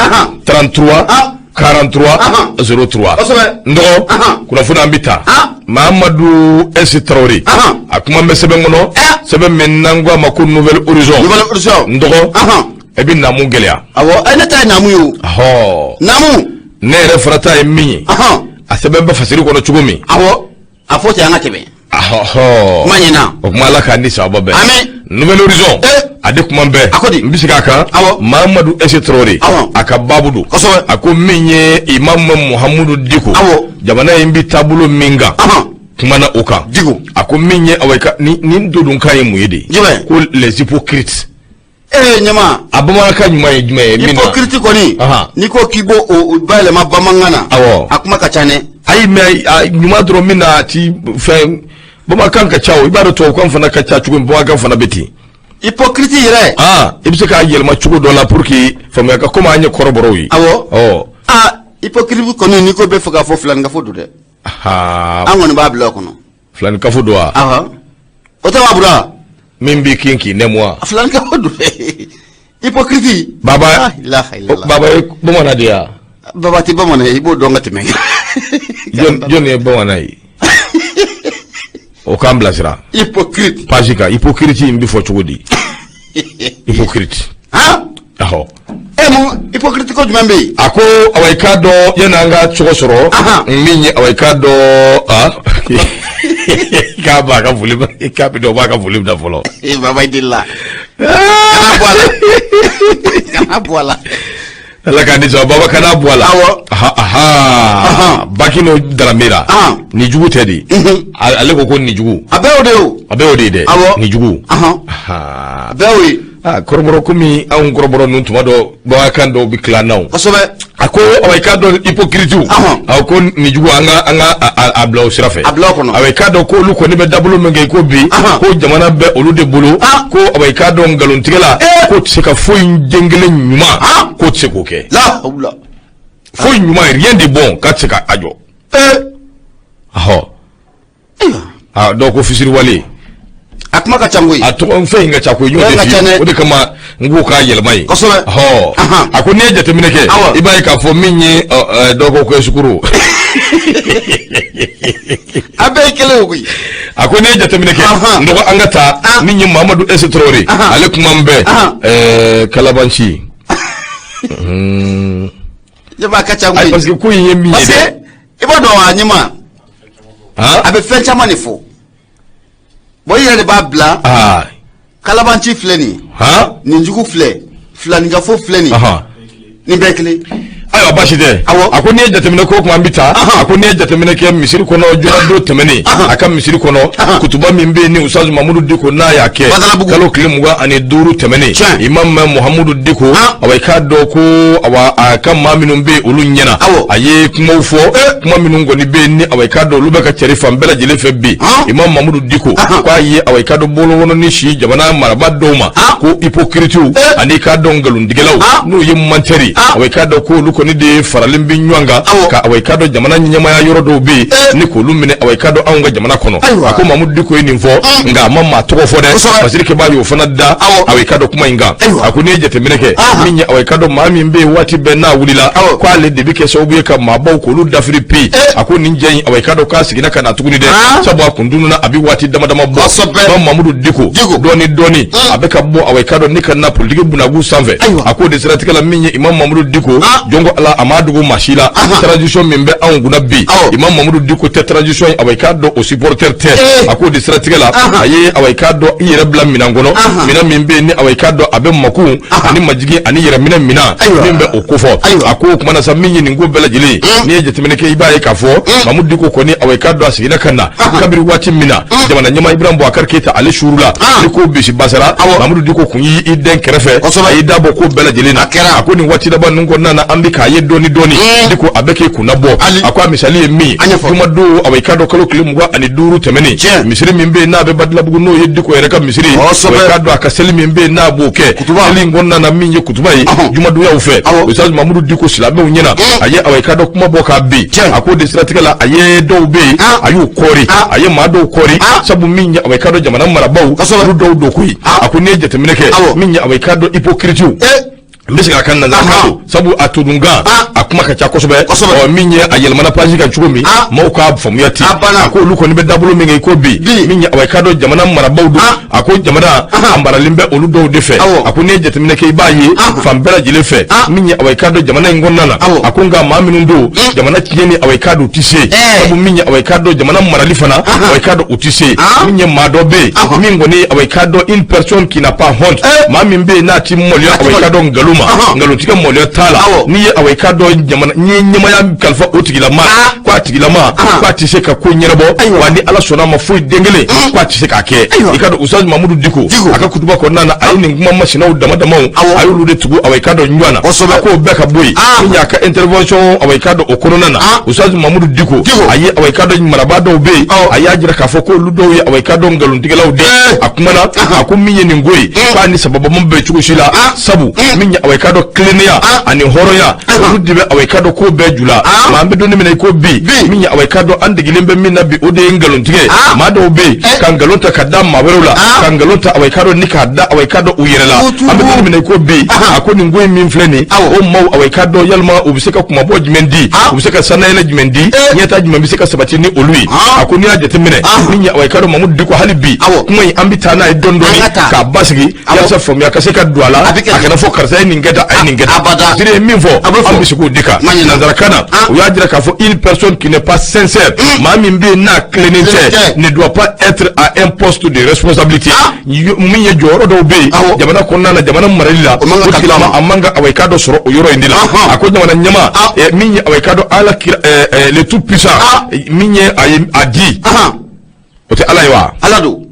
S1: 33 43 03. N dɔgɔ, kunnafoni an bɛ taa Mahamadu S Tarawele, a kuma bɛ sɛbɛn kɔnɔ, sɛbɛn min n'an ko a ma ko Nouvel Horizon. N dɔgɔ, e bɛ naamu gɛlɛya.
S2: Awɔ, ne ta ye naamu ye o. Naamu.
S1: Ne yɛrɛ fana ta ye min ye, a sɛbɛn bɛ fasiri kɔnɔ cogo min.
S2: Awɔ, a fɔ ten, an ka tɛmɛ. Kuma ɲɛna.
S1: O kuma, Ala k'a ni sababa bɛn.
S2: Amin.
S1: Nouvel Horizon, a de kuma bɛɛ.
S2: A ko di?
S1: N bɛ segin a kan. Mahamadu S Tarawele, a ka baabu don. A ko min ye Imam Muhamudu Diko, jamana in bɛ taabolo min kan, kumana o kan.
S2: Diko.
S1: A ko min ye, awa, nin dodonkan ye mun ye de?
S2: Jumɛn?
S1: Ko les hypocrites.
S2: Ee ɲama.
S1: A bamanankan ɲuman ye jumɛn ye min na?
S2: Hypocrite kɔni, n'i ko k'i b'o o bayɛlɛma bamanankan na, a kuma ka ca dɛ.
S1: Ayi, mais a ɲuman dɔrɔn min na, a ti fɛn, bamanankan ka ca o. I b'a dɔn tubabukan fana ka ca cogo min, bamanankan fana bɛ ten.
S2: Hypocrite yɛrɛ.
S1: Aa, i bɛ se k'a yɛlɛma cogo dɔ la pour que faamuya ka komi an ye kɔrɔbɔrɔw ye.
S2: Awɔ. Aa, hypocrite kɔni, n'i ko bɛ fɛ k'a fɔ filanikafo don dɛ. An kɔni b'a bila o kɔnɔ.
S1: Filanikafo don wa?
S2: O tɛ wa, Bura?
S1: Min b'i kin k'i nɛmu wa?
S2: Filanikafo don dɛ, hypocrite.
S1: Baba, baba ye bamanan de ye wa?
S2: Baba tɛ bamanan ye, i b'o dɔn ka tɛmɛ.
S1: Jɔn ye bamanan ye? O k'an bilasira.
S2: Hypocrite.
S1: Page kan, hypocrite in bɛ fɔ cogo di? Hypocrite.
S2: Han?
S1: Ahɔ.
S2: E mun hypocrite ko jumɛn bɛ yen?
S1: A ko awa, i k'a dɔn, yanni an ka cogo sɔrɔ, min ye, awa, i k'a dɔn, a k'a b'a ka foli, k'a bɛ dɔn b'a ka foli bila fɔlɔ.
S2: Ee baba, i delila. Kana bɔ a la. Kana bɔ a la.
S1: Ala k'a di sɔn, baba, kana bɔ a la.
S2: Awɔ.
S1: Bakino Daramera. Nin jugu tɛ de? Ale ko nin jugu.
S2: A bɛɛ y'o de ye o.
S1: A bɛɛ y'o de ye dɛ.
S2: Awɔ.
S1: Nin jugu.
S2: A bɛɛ y'o ye.
S1: Aa, kɔrɔbɔrɔ, komi anw kɔrɔbɔrɔ ninnu, tuma dɔ bamanankan dɔw bɛ tila n'anw. A ko awa, i k'a dɔn, hypocrite, a ko nin jugu, an ka a bila o sira fɛ.
S2: A bila o kɔnɔ.
S1: Awa, i k'a dɔn ko olu kɔni bɛ dabolo min kɛ i ko bi, ko jamana bɛ olu de bolo, ko awa, i k'a dɔn, nkalontigɛla k'o tɛ se ka foyi den kelen ɲuman, k'o tɛ se k'o kɛ.
S2: La hawula.
S1: Foyi ɲuman, rien de bon, k'a tɛ se ka a jɔ. Ahɔ. Aa, dɔw ko fisiriwale.
S2: A kuma ka ca koyi.
S1: A tɔgɔ fɛn in ka ca koyi, n y'o de f'i ye, o de kama n k'o k'a yɛlɛma ye. Hɔ, a ko n'i ye jateminɛ kɛ, i b'a ye k'a fɔ min ye, dɔw ko ko esukuru.
S2: A bɛɛ ye kelen ye koyi.
S1: A ko n'i ye jateminɛ kɛ, n dɔgɔ, an ka taa min ye Mamadu S Tarawele, ale kuma bɛɛ Kalabanci.
S2: Ne b'a ka ca
S1: Ayi,
S2: koyi.
S1: parce que ko in ye min ye
S2: Parce
S1: dɛ.
S2: que i b'a dɔn, a ɲɛma, a bɛ fɛn caman de fɔ. Bon, i yɛrɛ de b'a bila. Kalabanci filɛ nin ye. Nin jugu filɛ, filanikafo filɛ nin ye. Nin bɛɛ kelen.
S1: Ayiwa, baasi tɛ. A ko n'i ye jateminɛ ko kuma, an bɛ taa. A ko n'i ye jateminɛ kɛ misiri kɔnɔ jumadon tɛmɛnen, a ka misiri kɔnɔ kutuba min bɛ yen ni Ustaz Mamudu Diko n'a y'a kɛ kalo tile 25 tɛmɛnen, Imam Muhamudu Diko, awa, i k'a dɔn ko awa, a ka maa minnu bɛ yen, olu ɲɛna, a ye kumaw fɔ, kuma minnu kɔni bɛ yen ni awa, i k'a dɔn olu bɛ ka cɛri fan bɛɛ lajɛlen fɛ bi. Imam Mamudu Diko k'a ye, awa, i k'a dɔn bolokɔnɔni si jamana marabaa dɔw ma ko hypocrites ani i k'a dɔn nkalontigɛlaw, n'o ye menteurs, awa, i k'a dɔn ko olu kɔni de faralen bɛ ɲɔgɔn kan ka, awa, i k'a dɔn jamana ɲɛmaaya yɔrɔ dɔw bɛ yen ni k'olu minɛ, awa, i k'a dɔn anw ka jamana kɔnɔ. A ko Mamudu Diko ye nin fɔ, nka a ma maa tɔgɔ fɔ dɛ. Parce que b'a y'o fana da, awa, i k'a dɔn kuma in kan. A ko n'i ye jateminɛ kɛ min ye, awa, i k'a dɔn maa min bɛ yen, waati bɛɛ n'a wulila k'ale de bɛ kɛ sababu ye ka maabaw k'olu dafiri pe. A ko nin jɛ in, awa, i k'a dɔn k'a seginna ka na tuguni dɛ, sabu a kun tununna a bɛ waati dama dama bɔ. Ba Mamudu Diko, dɔɔni dɔɔni a bɛ ka bɔ, awa, i k'a dɔn ni ka na politiki bunagu sanfɛ. A k'o de siratigɛ la, min ye Imam Mamudu Diko, jɔn ko Ala, a m'a dogo maa si la, transition min bɛ anw kunna bi, Imam Mamudu Diko tɛ transition ye, awa, i k'a dɔn o supporter tɛ. A k'o de siratigɛ la, a ye, awa, i k'a dɔn i yɛrɛ bila minɛn kɔnɔ, minɛn min bɛ yen ni, awa, i k'a dɔn a bɛ makun ani majigin ani yɛrɛminɛ minɛn min bɛ o kofɔ. A ko o kumana sa, min ye nin ko bɛɛ lajɛlen ye, n'i ye jateminɛ kɛ, i b'a ye k'a fɔ Mamudu Diko kɔni, awa, i k'a dɔn a seginna ka na kabiri waati min na jamana ɲɛmaa Ibrahim Boubacar Keita ale suurula ni ko bisi basara, Mamudu Diko kun y'i dɛn kɛrɛfɛ, a y'i da bɔ ko bɛɛ lajɛlen na. A ko nin waati laban ninnu kɔnɔna na, an bɛ k'a ye dɔɔni dɔɔni, Diko a bɛ k'i kunna bɔ. A ko a misali ye min ye, jumadon, awa, i k'a dɔn kalo tile 25 tɛmɛnen, misiri min bɛ yen n'a bɛ Badilabugu, n'o ye Diko yɛrɛ ka misiri ye, awa, i k'a dɔn a ka seli min bɛ yen n'a b'o kɛ, seli in kɔnɔna na, min ye kutuba ye jumadonyaw fɛ, Ustaz Mamudu Diko silamɛw ɲɛna, a ye, awa, i k'a dɔn kuma bɔ k'a bin. A k'o de siratigɛ la, a ye dɔw bɛ yen, a y'u kɔɔri, a ye maa dɔw kɔɔri, sabu min ye, awa, i k'a dɔn jamana marabaaw olu dɔw don koyi. A ko n'i ye jateminɛ kɛ min ye, awa, i k'a dɔn hypocrites, n bɛ segin a kan nanzarakan don, sabu a todunkan a kuma ka ca kosɛbɛ. Ɔ, min ye a yɛlɛmana page kan cogo min, maaw k'a faamuya ten. A ko olu kɔni bɛ dabolo min kɛ i ko bi, min ye, awa, i k'a dɔn jamana marabaaw don. A ko jamana a maralen bɛ olu dɔw de fɛ. A ko n'i ye jateminɛ kɛ, i b'a ye fan bɛɛ lajɛlen fɛ, min ye, awa, i k'a dɔn jamana in kɔnɔna na. A ko nka maa minnu don jamana tiɲɛni, awa, i k'a dɔn u tɛ se, sabu min ye, awa, i k'a dɔn jamana marali fana, awa, i k'a dɔn u tɛ se. Min ye maa dɔ bɛ yen min kɔni, awa, i k'a dɔn une personne qui n'a pas honte, maa min bɛ yen n'a ti maloya, awa, i k'a dɔn nkalon ma, nkalontigɛ maloya t'a la. N'i ye, awa, i k'a dɔn jamana n'i ye ɲɛmaaya kalifa o tigilama, ko a tigilama ko a tɛ se ka ko ɲɛnabɔ wa, ni Ala sɔnna a ma, foyi den kelen ko a tɛ se k'a kɛ. I k'a dɔn Ustaz Mamudu Diko a ka kutuba kɔnɔna na, a ye nin kuma masinaw dama damaw, a y'olu de tugu, awa, i k'a dɔn ɲɔgɔn na. A k'o bɛɛ ka bɔ yen, min y'a ka intervention, awa, i k'a dɔn o kɔnɔna na, Ustaz Mamudu Diko a ye, awa, i k'a dɔn marabaa dɔw bɛ yen, a y'a jira k'a fɔ k'olu dɔw ye, awa, i k'a dɔn nkalontigɛlaw de. A kumana, a ko min ye nin ko ye, k'a ni sababa ma bɛn cogo si la, sabu min ye, awa, i k'a dɔn tilennenya ani hɔrɔnya, olu de bɛ, awa, i k'a dɔn ko bɛɛ ju la. Maa an bɛ don min na i ko bi, min ye, awa, i k'a dɔn an degelen bɛ min na bi, o de ye nkalontigɛ. Maa dɔw bɛ yen ka nkalon ta ka da maa wɛrɛw la, ka nkalon ta, awa, i k'a dɔn ni k'a da, awa, i k'a dɔn u yɛrɛ la. An bɛ don min na i ko bi, a ko nin ko in min filɛ nin, o maaw, awa, i k'a dɔn yalima u bɛ se ka kumabɔ jumɛn di, u bɛ se ka sanayɛlɛ jumɛn di, ɲɛta jumɛn bɛ se ka sabati ni olu ye? A ko n'i y'a jateminɛ, min ye, awa, i k'a dɔn Mamudu Diko, hali bi kuma in an bɛ taa n'a ye dɔɔni dɔɔni k'a basigi walasa faamuya ka se ka don a la, a kana fɔ karisa ye nin kɛ tan, a ye nin kɛ tan. Siri ye min fɔ, an bɛ se k'o de kan nanzarakan na, u y'a jira k'a fɔ une personne qui n'est pas sincère, maa min bɛ yen n'a tilennen tɛ, ne doit pas être à un poste de responsabilité. Min ye jɔyɔrɔ dɔw bɛ yen jamana kɔnɔna na, jamana marali la, o tigilama a man ka, awa, i k'a dɔn sɔrɔ o yɔrɔ in de la. A ko jamana ɲɛmaa min ye, awa, i k'a dɔn Ala kira, le tout puissant, min ye a ye a di, o tɛ Ala ye wa?
S2: Ala don,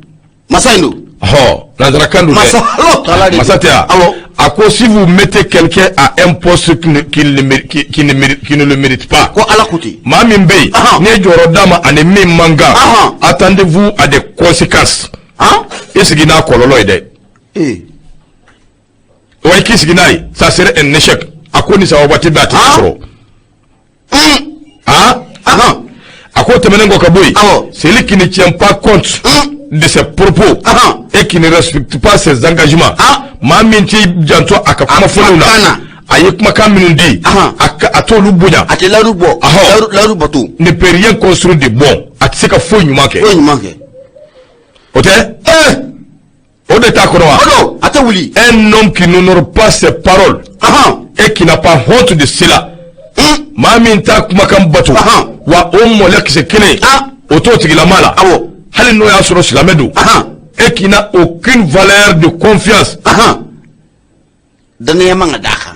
S2: masa in don.
S1: Ɔ, nanzarakan don dɛ.
S2: Masa Ala taala de.
S1: Masa tɛ wa? A ko si vous mettez quelqu'un à un poste qui ne le mérite pas,
S2: ko Ala ko ten.
S1: Maa min bɛ yen n'i ye jɔyɔrɔ d'a ma ani min man kan, attendez-vous à des conséquences. I sigi n'a kɔlɔlɔ ye dɛ. Wa i k'i sigi n'a ye, ça serait un échec. A ko ni sababa tɛ bɛn, a tɛ sɔrɔ. A ko tɛmɛnen kɔ ka bɔ yen, celui qui ne tient pas compte de ses propos et qui ne respecte pas ses engagements, maa min t'i janto a ka kuma fɔlenw na, A ye kumakan minnu di, a t'olu bonya.
S2: A tɛ layidu bɔ, layidu bato.
S1: Ne peut rien construire de bon, a tɛ se ka foyi ɲuman kɛ.
S2: Foyi ɲuman kɛ.
S1: O tɛ, o de t'a kɔnɔ wa?
S2: O don, a tɛ wuli.
S1: Un homme qui n'honore pas ses paroles et qui n'a pas honte de cela, maa min t'a kumakan bato, wa o mɔlɛ kisɛ kelen o t'o tigilama la, hali n'o y'a sɔrɔ silamɛ don, et qui n'a aucune valeur de confiance,
S2: danaya man ka d'a kan,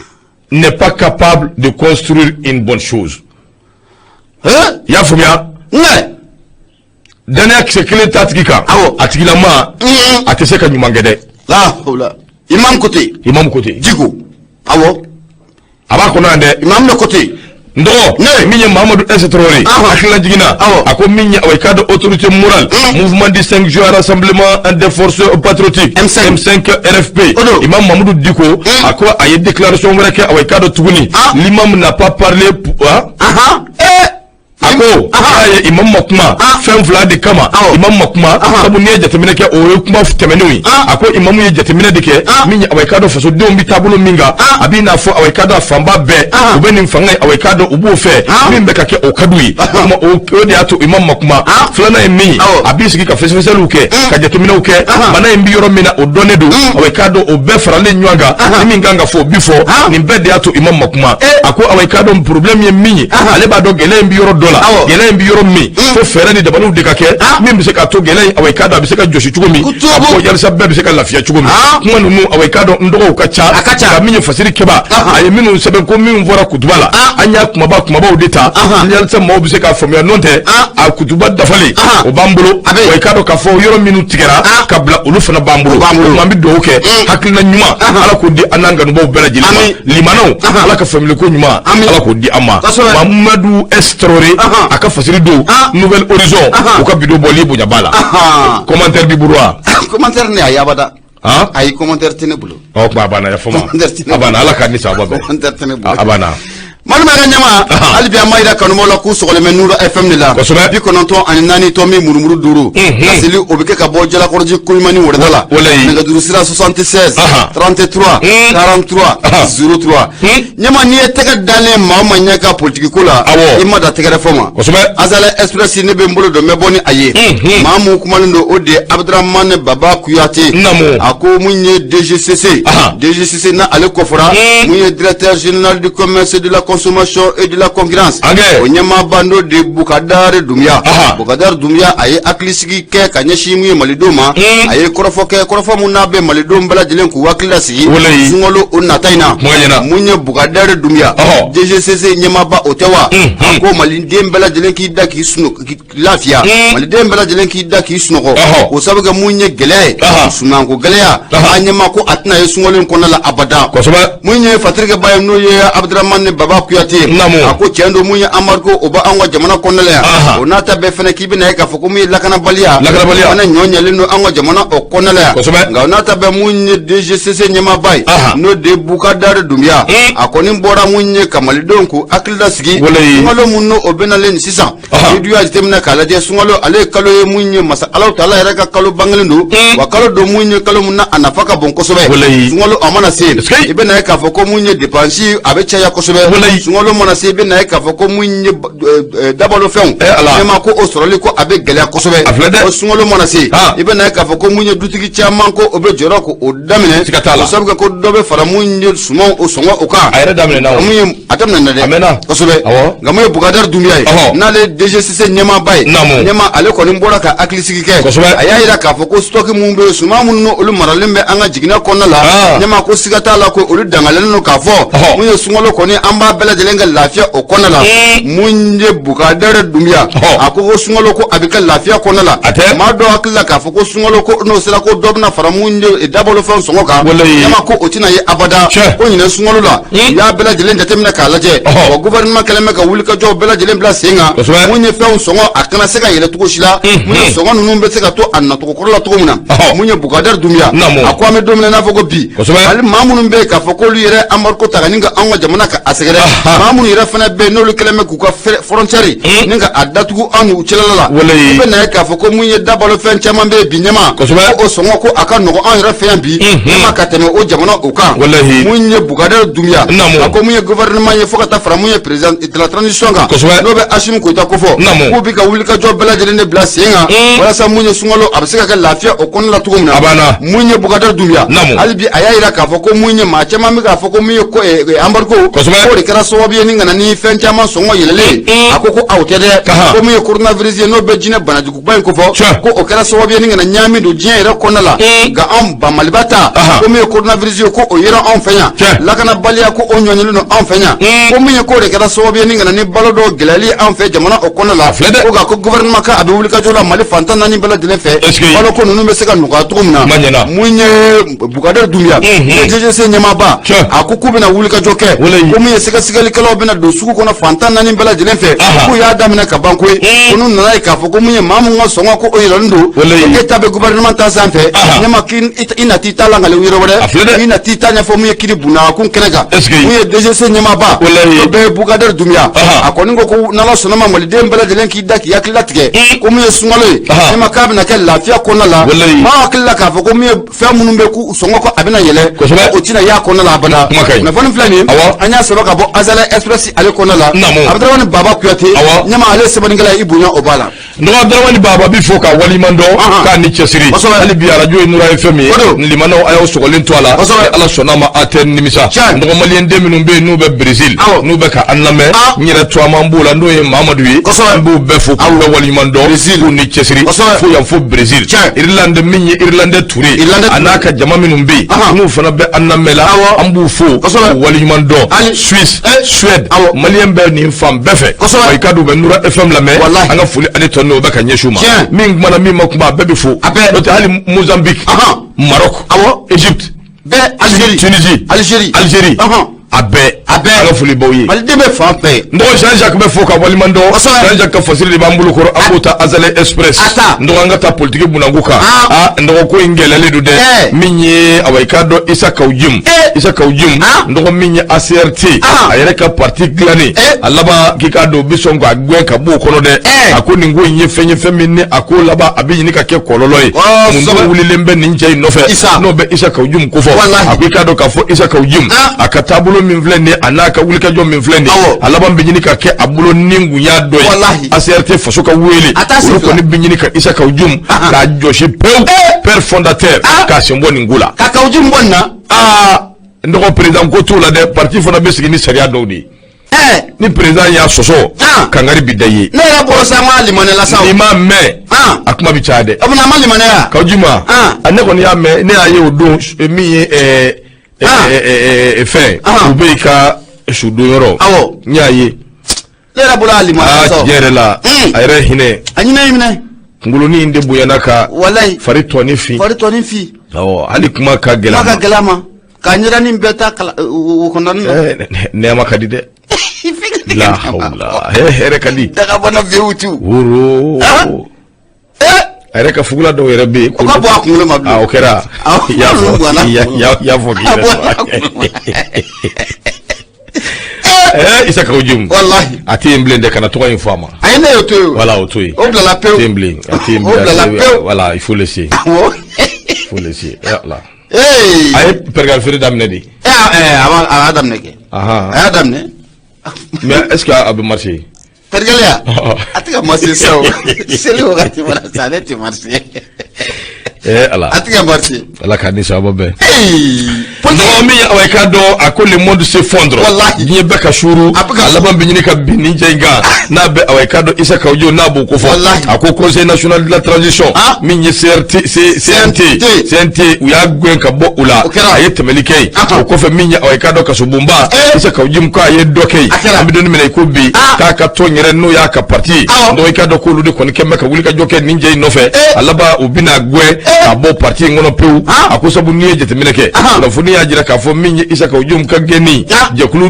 S1: n'est pas capable de construire une bonne chose. I y'a faamuya? Danaya kisɛ kelen t'a tigi kan, a tigilama a tɛ se ka ɲuman kɛ dɛ.
S2: La hawla. Imam ko ten.
S1: Imam ko ten.
S2: Diko, awɔ.
S1: A b'a kɔnɔ yan dɛ.
S2: Imam de ko ten.
S1: N dɔgɔ, min ye Mahamadu S Traoré, hakilila jiginna, a ko min ye, awa, i k'a dɔn, autorité morale, mouvement du 5 juin, rassemblement des forces patriotiques,
S2: M5,
S1: M5 RFP, imam Mahamudu Diko, a ko a ye déclaration wɛrɛ kɛ. Awa, i k'a dɔn tuguni, l'imam n'a pas parlé. A ko a ye imam ma kuma fɛn fila de kama. Imam ma kuma sabu n'i ye jateminɛ kɛ, o ye kuma tɛmɛnenw ye. A ko imamu ye jateminɛ de kɛ min ye, awa, i k'a dɔn, fasodenw bɛ taabolo min kan, a b'i n'a fɔ, awa, i k'a dɔn, a fanba bɛɛ u bɛ nin fanga ye, awa, i k'a dɔn, u b'o fɛ, min bɛ ka kɛ, o ka d'u ye. O de y'a to imam ma kuma. Filanan ye min ye, a b'i sigi ka fɛsɛfɛsɛliw kɛ, ka jateminɛw kɛ, bana in bɛ yɔrɔ min na, o dɔnnen don. Awa, i k'a dɔn, o bɛɛ faralen ɲɔgɔn kan, ni min kan ka fɔ, o bi fɔ. Nin bɛɛ de y'a to imam ma kuma. A ko, awa, i k'a dɔn, problème ye min ye, ale b'a dɔn gɛlɛya in bɛ yɔrɔ dɔ la, gɛlɛya in bɛ yɔrɔ min, fo fɛɛrɛ ni dabaliw de ka kɛ min bɛ se k'a to gɛlɛya in, awa, i k'a dɔn, a bɛ se ka jɔsi cogo min, a fɔ yalisa bɛɛ bɛ se ka lafiya cogo min. Kuma ninnu, awa, i k'a dɔn, n dɔgɔw ka ca.
S2: A ka ca.
S1: Nka min ye fasiri kɛba, a ye minnu sɛbɛn, ko minnu fɔra kutuba la, an y'a kumaba kumabaw de ta yalisa maaw bɛ se k'a faamuya. N'o tɛ, a kutuba dafalen, o b'an bolo. Wa i k'a dɔn k'a fɔ yɔrɔ minnu tigɛra ka bila, olu fana b'an bolo. O tuma an bɛ dugawu kɛ, hakilina ɲuman, Ala k'o di an n'an kanubaw bɛɛ lajɛlen ma. Limanaw, Ala ka faamuyaliko ɲuman, Ala k'o di an ma. Mamadu S Traoré, a ka fasiri don Nouvel Horizon, u ka bidon bɔli bonya b'a la. Commentaire bi bolo wa?
S2: Commentaire ne, ayi, abada. Ayi, commentaire tɛ ne bolo.
S1: Ɔ tuma a banna, ya fama, a banna. Ala k'a ni sababa bɛn.
S2: Commentaire tɛ ne bolo.
S1: A banna.
S2: Malima ka ɲama, hali bi an b'a yira kanubaw la k'u sɔgɔlen bɛ Nuru FM de la, 94.5 tomi murumuru 5. Laseli o bɛ kɛ ka bɔ Jalakɔrɔji Koɲumani wɛrɛda la. Nɛgɛjuru sira 76 33 43 03. Ɲama, n'i ye tɛgɛ dalen maa o maa ɲɛ ka politiki ko la, i ma da tɛgɛrɛ fɔ ma. Azala Express, ne bɛ n bolo don, n bɛ bɔ ni a ye. Maa mun kumalen don, o de ye Abdramane Baba Kuyate. A ko mun ye DGCC, DGCC n'a ale kɔfɔra, mun ye directeur général du commerce, de la consommation et de la concurrence, o ɲɛmaaba n'o de Bukadari Dunbiya. Bukadari Dunbiya, a ye hakilisigi kɛ ka ɲɛsin mun ye malidenw ma. A ye kɔrɔfɔ kɛ, kɔrɔfɔ mun n'a bɛ malidenw bɛɛ lajɛlen k'u hakili lasigi sunkalo o nata in na. Mun ye Bukadari Dunbiya, DGCC ɲɛmaaba, o tɛ wa? A ko maliden bɛɛ lajɛlen k'i da k'i sunɔgɔ lafiya, maliden bɛɛ lajɛlen k'i da k'i sunɔgɔ, k'o sababu kɛ mun ye gɛlɛya ye, sunanko gɛlɛya, a ɲɛma ko a tɛna ye sunkalo in kɔnɔna la abada. Mun ye fatirikɛba ye, n'o ye Abdramane Baba Kuyate, a ko tiɲɛ don, mun ye embargo, o bɛ anw ka jamana kɔnɔna la yan. O n'a ta bɛɛ fɛnɛ, k'i bɛna ye k'a fɔ ko mun ye lakanabaliya, fana ɲɔ ɲɛlen don an ka jamana o kɔnɔna la yan. Nka o n'a ta bɛɛ, mun ye DGCC ɲɛmaaba ye, n'o de ye Bukadari Dunbiya, a kɔni bɔra mun ye ka malidenw k'u hakili lasigi sunkalo mun n'o o bɛnalen sisan. Ni du y'a jateminɛ k'a lajɛ, sunkalo ale ye kalo ye mun ye masa Alahu taala yɛrɛ ka kalo bangelen don, wa kalo don mun ye kalo mun na a nafa ka bon kosɛbɛ. Sunkalo a mana se, i bɛna ye k'a fɔ ko mun ye dépense, a bɛ caya kosɛbɛ. Sunkalo mana se, i bɛna ye k'a fɔ ko mun ye dabalofɛnw ɲɛma, ko o sɔrɔli ko a bɛ gɛlɛya kosɛbɛ. O sunkalo mana se, i bɛna ye k'a fɔ ko mun ye dutigi caman ko o bɛ jɔrɔ ko o daminɛ, o sabu kɛ ko dɔ bɛ fara mun ye sumanw o sɔngɔ o kan.
S1: A yɛrɛ daminɛna o.
S2: Mun ye a daminɛna dɛ.
S1: A mɛnna.
S2: Kosɛbɛ. Nka mun ye Bukadari Dunbiya ye, n'ale ye DGCC ɲɛmaaba ye, ɲɛma, ale kɔni bɔra ka hakilisigi kɛ. A y'a yira k'a fɔ ko stock mun bɛ yen, suman minnu olu maralen bɛ an ka jiginɛ kɔnɔna la, ɲɛma, ko siga t'a la ko olu dangalen don k'a fɔ mun ye sunkalo kɔni, an b'a bɛɛ lajɛlen kɛ lafiya o kɔnɔna la. Mun ye Bukadari Dunbiya, a ko sunkalo ko a bɛ kɛ lafiya kɔnɔna la. Maa dɔw hakili la k'a fɔ ko sunkalo ko n'o sera, ko dɔ bɛna fara mun ye dabalofɛn sɔngɔ kan, ɲɛma, ko o tɛna ye abada. Ko ɲinɛ sunkalo la, u y'a bɛɛ lajɛlen jateminɛ k'a lajɛ, wa gouvernement kɛlen bɛ ka wulikajɔw bɛɛ lajɛlen bila sen kan mun ye fɛnw sɔngɔ a kana se ka yɛlɛ cogo si la, mun ye sɔngɔ ninnu bɛ se ka to a nacogo kɔrɔ la cogo min na. Mun ye Bukadari Dunbiya, a ko an bɛ don min na i n'a fɔ ko bi, hali maa minnu bɛ yen k'a fɔ k'olu yɛrɛ embargo ta ka nin ka anw ka jamana ka a sɛgɛrɛ. Maa minnu yɛrɛ fana bɛ yen, n'olu kɛlen bɛ k'u ka frontière ni ka a datugu an n'u cɛla la, i bɛ na ye k'a fɔ ko mun ye dabalofɛn caman bɛ yen bi ɲɛma, ko o sɔngɔ ko a ka nɔgɔn anw yɛrɛ fɛ yan bi ɲɛma ka tɛmɛ o jamana o kan. Mun ye Bukadari Dunbiya, a ko mun ye gouvernement ye, fo ka taa fara mun ye président de la transition kan, n'o bɛ Asimi Goyita kofɔ, k'u bɛ ka wulikajɔ bɛɛ lajɛlen de bila sen kan walasa mun ye sunkalo a bɛ se ka kɛ lafiya o kɔnɔna la cogo min na. Mun ye Bukadari Dunbiya, hali bi a y'a jira k'a fɔ ko mun ye maa caman bɛ k'a fɔ ko mun ye ko embargo, k'o de kɛra sababu ye ni ka na ni fɛn caman sɔngɔ yɛlɛlen. A ko ko aw tɛ dɛ, ko mun ye coronavirus ye, n'o bɛ jinɛ banajuguba in kofɔ, ko o kɛra sababu ye ni ka na ɲaami don diɲɛ yɛrɛ kɔnɔna la. Nka anw ba Maliba ta, ko mun ye coronavirus ye, ko o yera anw fɛ yan, lakanabaliya ko o ɲɔɲɔlen don anw fɛ yan, ko mun ye k'o de kɛra sababu ye ni ka na ni balo dɔw gɛlɛyali anw fɛ jamana o kɔnɔna la. Ko nka ko gouvernement ka a bɛ wulikajɔ la Mali fantan naani bɛɛ lajɛlen fɛ, balo ko ninnu bɛ se ka nɔgɔya cogo min na. Mun ye Bukadari Dunbiya, DGC ɲɛmaaba, a ko k'u bɛna wulikajɔ kɛ, ko mun ye sɛgɛsɛgɛlikɛlaw bɛna don sugu kɔnɔ fantan naani bɛɛ lajɛlen fɛ, k'u y'a daminɛ ka ban koyi. Ko n'u nana ye k'a fɔ ko mun ye maa mun ka sɔngɔ ko o yɛlɛlen don, e ta bɛ gouvernement ta sanfɛ ɲɛma, k'i na t'i ta lakali yɔrɔ wɛrɛ, i na t'i ta ɲɛfɔ mun ye kiri bunakun kɛnɛ kan. Mun ye DGC ɲɛmaaba, o bɛɛ ye Bukadari Dunbiya, a kɔni ko ko n'Ala sɔnna ma, maliden bɛɛ lajɛlen k'i da k'i hakili latigɛ, ko mun ye sunkalo ye ɲɛma, k'a bɛna kɛ lafiya kɔnɔna la. Maa hakili la k'a fɔ ko mun ye fɛn minnu bɛ k'u sɔngɔ ko a bɛna yɛlɛ, o tɛna y'a kɔnɔna la abada. Kunnafoni filɛ nin, an y'a sɔrɔ ka bɔ Azalaï Express ale kɔnɔna la. Abudramani Baba Kuyate ɲɛma, ale sɛbɛnnikɛla, i bonya o b'a la.
S1: N dɔgɔ Abudramani Baba bi fo ka waleɲuman dɔn k'a ni cɛsiri. Hali bi arajo ye Nura FM ye, limanaw a y'aw sɔgɔlen to a la, Ala sɔnna ma a tɛ nimisa. N dɔgɔ maliyɛn den minnu bɛ yen n'u bɛ Brésil, n'u bɛ ka an lamɛn, n yɛrɛ tɔgɔman b'o la, n'o ye Mamadu ye, n b'u bɛɛ fo k'u bɛɛ waleɲuman dɔn k'u ni cɛsiri fo yan fo Brésil. Irlande, min ye Irlande Touré a n'a ka jama minnu bɛ yen n'u fana bɛ an lamɛn la, an b'u fo k'u waleɲuman dɔn. Suisse, Suède, maliyɛn bɛ nin fan bɛɛ fɛ, i ka don u bɛ Nura FM lamɛn, an ka foli ani tɔnɔ o bɛ ka ɲɛsin u ma. Min kumana, min ma kuma, a bɛɛ bɛ fo. N'o tɛ hali Mozambique, Maroc, Égypte,
S2: bɛɛ, Algérie,
S1: Tunisie,
S2: Algérie,
S1: Algérie, a bɛɛ,
S2: a bɛɛ,
S1: an ka foli b'aw ye.
S2: Maliden bɛ fan bɛɛ.
S1: N dɔgɔ Jean Jacques bɛ fo ka waleɲuman dɔn. Jean Jacques ka fasiri de b'an bolo kɔrɔ, an b'o ta Azalaï Express. N dɔgɔ an ka taa politiki bunanku kan. Aa, n dɔgɔ ko in gɛlɛyalen don dɛ. Min ye awa i k'a dɔn Issa Kaou Djim, Issa Kaou Djim, n dɔgɔ min ye ACRT, a yɛrɛ ka parti dilannen, a laban k'i k'a dɔn u bɛ sɔn k'a gɛn ka bɔ o kɔnɔ dɛ. A ko nin ko in ye fɛn ye, fɛn min ni a ko laban a bɛ ɲini ka kɛ kɔlɔlɔ ye. Mun dɔw wulilen bɛ nin cɛ in nɔfɛ, n'o bɛ Issa Kaou Djim kofɔ. A ko i k'a dɔn k'a fɔ Issa Kaou Djim, a ka taabolo min filɛ nin ye, a n'a ka wulikajɔ min filɛ nin ye, a laban bɛ ɲini ka kɛ a bolo ni ŋunya dɔ ye. ACRT faso ka wele, olu kɔni bɛ ɲini ka Issa Kaou Djim k'a jɔsi pewu, père fondateur, k'a sen bɔ nin ko la.
S2: Ka Kaou Djim bɔ nin na.
S1: Aa, n dɔgɔ président ko t'o la dɛ, parti fana bɛ sigi ni sariya dɔw de ye. Ni président y'a sɔsɔ, kangari bi da i ye.
S2: Ne yɛrɛ bɔra sa, ma limaniya la sa.
S1: N'i m'a mɛn, a kuma bɛ caya dɛ.
S2: O fana a ma limaniya.
S1: Kaou Djim, a ne kɔni y'a mɛn, ne y'a ye o don min ye fɛn u bɛ i ka sudonyɔrɔ. N y'a ye.
S2: Ne yɛrɛ bolo a limaniya sa.
S1: Aa, tiɲɛ yɛrɛ la, a yɛrɛ hinɛ.
S2: A hinɛ y'i minɛ.
S1: Kunkolonin in de bonyana ka.
S2: Walayi.
S1: Fari tɔnin fin.
S2: Fari tɔnin fin.
S1: Awɔ, hali kuma ka gɛlɛn a ma.
S2: Kuma ka gɛlɛn a ma. Ka ɲɛdanin bɛɛ ta kala o kɔnɔna
S1: na. Nɛɛma ka di dɛ. La hawla, hɛrɛ ka di.
S2: Dagabana V8.
S1: Woro. A yɛrɛ ka fugula dɔw yɛrɛ bɛ yen.
S2: O ka bɔ a kunkolo ma bilen.
S1: O kɛra. I y'a fɔ, i y'a fɔ k'i yɛrɛ sɔrɔ. Issa Kaou Djim.
S2: Walahi.
S1: A tɛ yen bilen dɛ, kana tɔgɔ in fɔ a ma.
S2: Ayi, ne y'o to yen.
S1: Voilà, o to yen.
S2: O bilala pewu.
S1: A tɛ yen bilen, a tɛ yen
S2: bilen. O bilala pewu.
S1: Voilà, il faut laisser.
S2: Awɔ.
S1: Il faut laisser. Voilà. A ye pɛrɛgali feere daminɛ de.
S2: A y'a daminɛ kɛ. A y'a daminɛ.
S1: Mais est-ce que a bɛ marcher?
S2: Pɛrɛgɛlɛya a tɛ ka marcher sa o, seli wagati mana sa, ale tɛ marcher.
S1: Ala.
S2: A tɛ ka marcher.
S1: Ala k'a ni sababa bɛn. Mɔgɔ min ye i k'a dɔn a ko le monde s'effondre.
S2: Walahi.
S1: Diɲɛ bɛɛ ka suuru. A laban bɛ ɲini ka bin nin cɛ in kan. N'a bɛ awa i k'a dɔn Issa Kaou Djim n'a b'o ko fɔ.
S2: Walahi.
S1: A ko conseil national de la transition. Min ye CRT CNT CNT, u y'a gɛn ka bɔ o la. A ye tɛmɛli kɛ yen. O kɔfɛ min ye awa i k'a dɔn kasobonba. Issa Kaou Djim k'a ye dɔ kɛ yen. An bɛ don min na i ko bi. K'a ka tɔn yɛrɛ n'o y'a ka parti ye. Donc i k'a dɔn k'olu de kɔni kɛ bɛ ka wuli ka jɔ kɛ nin cɛ in nɔfɛ. A laban u bɛna gɛn. ka bɔ parti in kɔnɔ pewu. A ko sabu n'i ye jateminɛ kɛ, kunnafoni y'a jira k'a fɔ min ye Isa Kawu Jim ka gɛnni, jɛkulu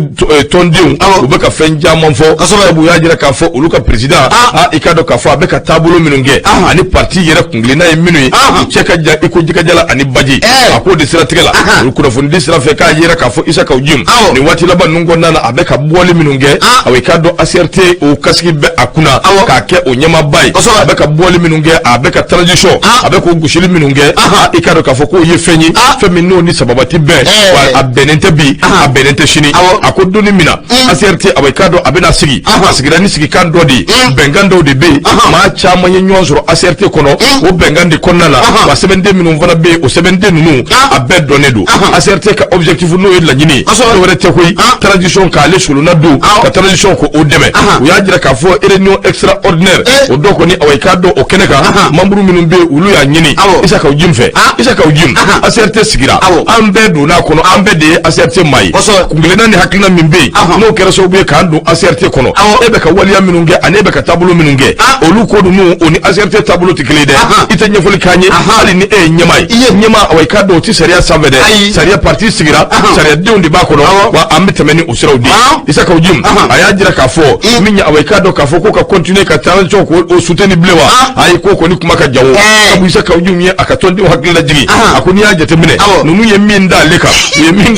S1: tɔndenw u bɛ ka fɛn caman fɔ, sabu u y'a jira k'a fɔ olu ka président, i k'a dɔn k'a fɔ a bɛ ka taabolo minnu kɛ ani parti yɛrɛ kuntilenna ye minnu ye, u cɛ ka jan i ko jɛgɛjala ani baji. A k'o de siratigɛ la, olu kunnafonidi sira fɛ k'a jira k'a fɔ Isa Kawu Jim nin waati laban ninnu kɔnɔna na, a bɛ ka bɔli minnu kɛ, i k'a dɔn ACRT o kasigi bɛ a kunna k'a kɛ o ɲɛmaaba ye. A bɛ ka bɔli minnu kɛ, a bɛ ka transition, a bɛ k'o gosili minnu kɛ, i k'a dɔn k'a fɔ k'o ye fɛn ye, fɛn min n'o ni sababa tɛ bɛn, wa a bɛnnen tɛ bi, a bɛnnen tɛ sini. A ko donni min na ACRT, i k'a dɔn a bɛna sigi, a sigira ni sigikan dɔ de ye, bɛnkan dɔw de bɛ yen, maa caman ye ɲɔgɔn sɔrɔ ACRT kɔnɔ o bɛnkan de kɔnɔna la, wa sɛbɛnden minnu fana bɛ yen, o sɛbɛnden ninnu a bɛɛ dɔnnen don. ACRT ka objectif, n'o ye laɲini ye, dɔwɛrɛ tɛ koyi, transition k'ale solonna don ka transition k'o dɛmɛ. U y'a jira k'a fɔ réunion extraordinaire o dɔ kɔni, awa i k'a dɔn o kɛnɛ kan, membre minnu bɛ yen, olu y'a ɲini Isa Kawu Jim fɛ. Isa Kawu Jim, ACRT sigira, an bɛɛ donna a kɔnɔ, an bɛɛ de ye ACRT maa ye. Kuntilenna ni hakilina min bɛ yen, n'o kɛra sababu ye k'an don ACRT kɔnɔ, e bɛ ka waleya minnu kɛ ani e bɛ ka taabolo minnu kɛ, olu ko ninnu o ni ACRT taabolo tɛ kelen ye dɛ. I tɛ ɲɛfɔli k'an ye, hali ni e ye ɲɛmaa ye, ɲɛmaa, awa i k'a dɔn o tɛ sariya sanfɛ dɛ. Sariya parti sigira, sariyadenw de b'a kɔnɔ, wa an bɛ tɛmɛ ni o siraw de ye. Isa Kawu Jim a y'a jira k'a fɔ min ye, awa i k'a dɔn k'a fɔ ko ka continuer ka transition k'o soutenir bilen wa, ayi, k'o kɔni kuma ka jan o. Sabu Isa Kawu Jim ye a ka tɔndenw hakili lajigin, a ko n'i y'a jateminɛ, ninnu ye min da ale kan, u ye min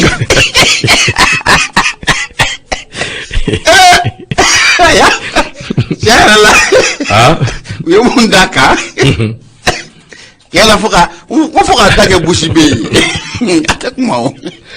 S2: Tiɲɛ yɛrɛ la, u ye mun d'a kan yala, fo ka ko fo ka da kɛ busi bɛ yen, a tɛ kuma o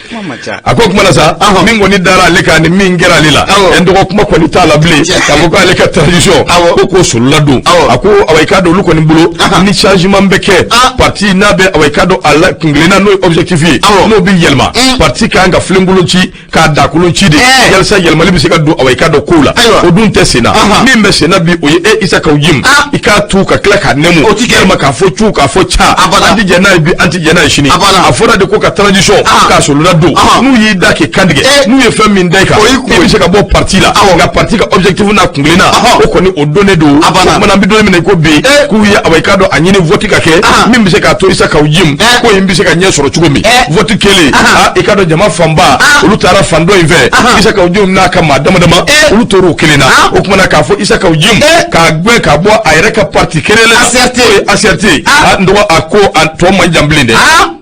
S2: kuma man ca.
S1: A ko kuma na sa, min kɔni dara ale kan ni min kɛra ale la, n dɔgɔ, kuma kɔni t'a la bilen k'a fɔ k'ale ka transition ko k'o solola don. A ko awa i k'a dɔn olu kɔni bolo, ni changement bɛ kɛ parti n'a bɛ, awa i k'a dɔn a la kuntilenna n'o ye objectif ye, n'o bɛ yɛlɛma, parti kan ka filenkolon ci k'a dakolon ci de yalisa yɛlɛmali bɛ se ka don, awa i k'a dɔn kow la, o dun tɛ sen na. Min bɛ sen na bi, o ye e Isa Kawu Jim, i k'a tu ka tila k'a nɛmu, walima k'a fɔ cu k'a fɔ ca, an tɛ jɛn n'a ye bi, an tɛ jɛn n'a ye sini. A fɔra de ko ka transition k'a solola don, n'u y'i da k'i kantigɛ, n'u ye fɛn min da i kan, i bɛ se ka bɔ parti la, nka parti ka objectif n'a kuntilenna, o kɔni o donnen don. O kumana an bɛ don min na i ko bi, k'u ye awa i k'a dɔn a ɲini vote ka kɛ min bɛ se k'a to Isa Kawu Jim ko in bɛ se ka ɲɛ sɔrɔ cogo min. Vote kɛlen, i k'a dɔn jama fanba olu taara fan dɔ in fɛ, Isa Kawu Jim n'a ka maa dama dama olu tor'o kelen na. O kumana k'a fɔ Isa Kawu Jim k'a gɛn ka bɔ a yɛrɛ ka parti kelen la,
S2: ACRT,
S1: o ye ACRT. N dɔgɔ, a ko a tɔ man jan bilen dɛ,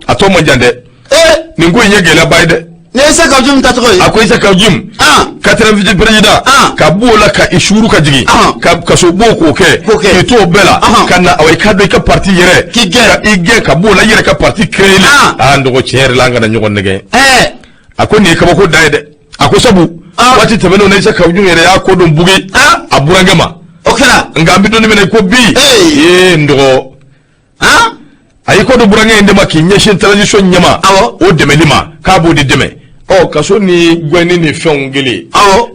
S1: a tɔ man jan dɛ. Nin ko in ye gɛlɛyaba ye dɛ.
S2: Ni Isa Kawu Jim tacogo ye.
S1: A ko Isa Kawu Jim, quatrième vice président, ka b'o la ka i suuru ka jigin ka kaso b'o k'o kɛ, k'i to o bɛɛ la ka na, awa i k'a dɔn i ka parti yɛrɛ
S2: k'i gɛn,
S1: i gɛn ka b'o la, i yɛrɛ ka parti créer. N dɔgɔ, tiɲɛ yɛrɛ la, an kana ɲɔgɔn nɛgɛn. A ko nin ye kabako dan ye dɛ. A ko sabu waati tɛmɛnenw na, Isa Kawu Jim yɛrɛ y'a ko don bugi a burankɛ ma.
S2: O kɛra.
S1: Nka an bɛ don min na i ko bi, ee n dɔgɔ, a y'i kɔ don burankɛ in de ma k'i ɲɛsin transition ɲɛma, o dɛmɛli ma, k'a b'o de dɛmɛ. Ɔ kaso ni gɛnni ni fɛnw kelen,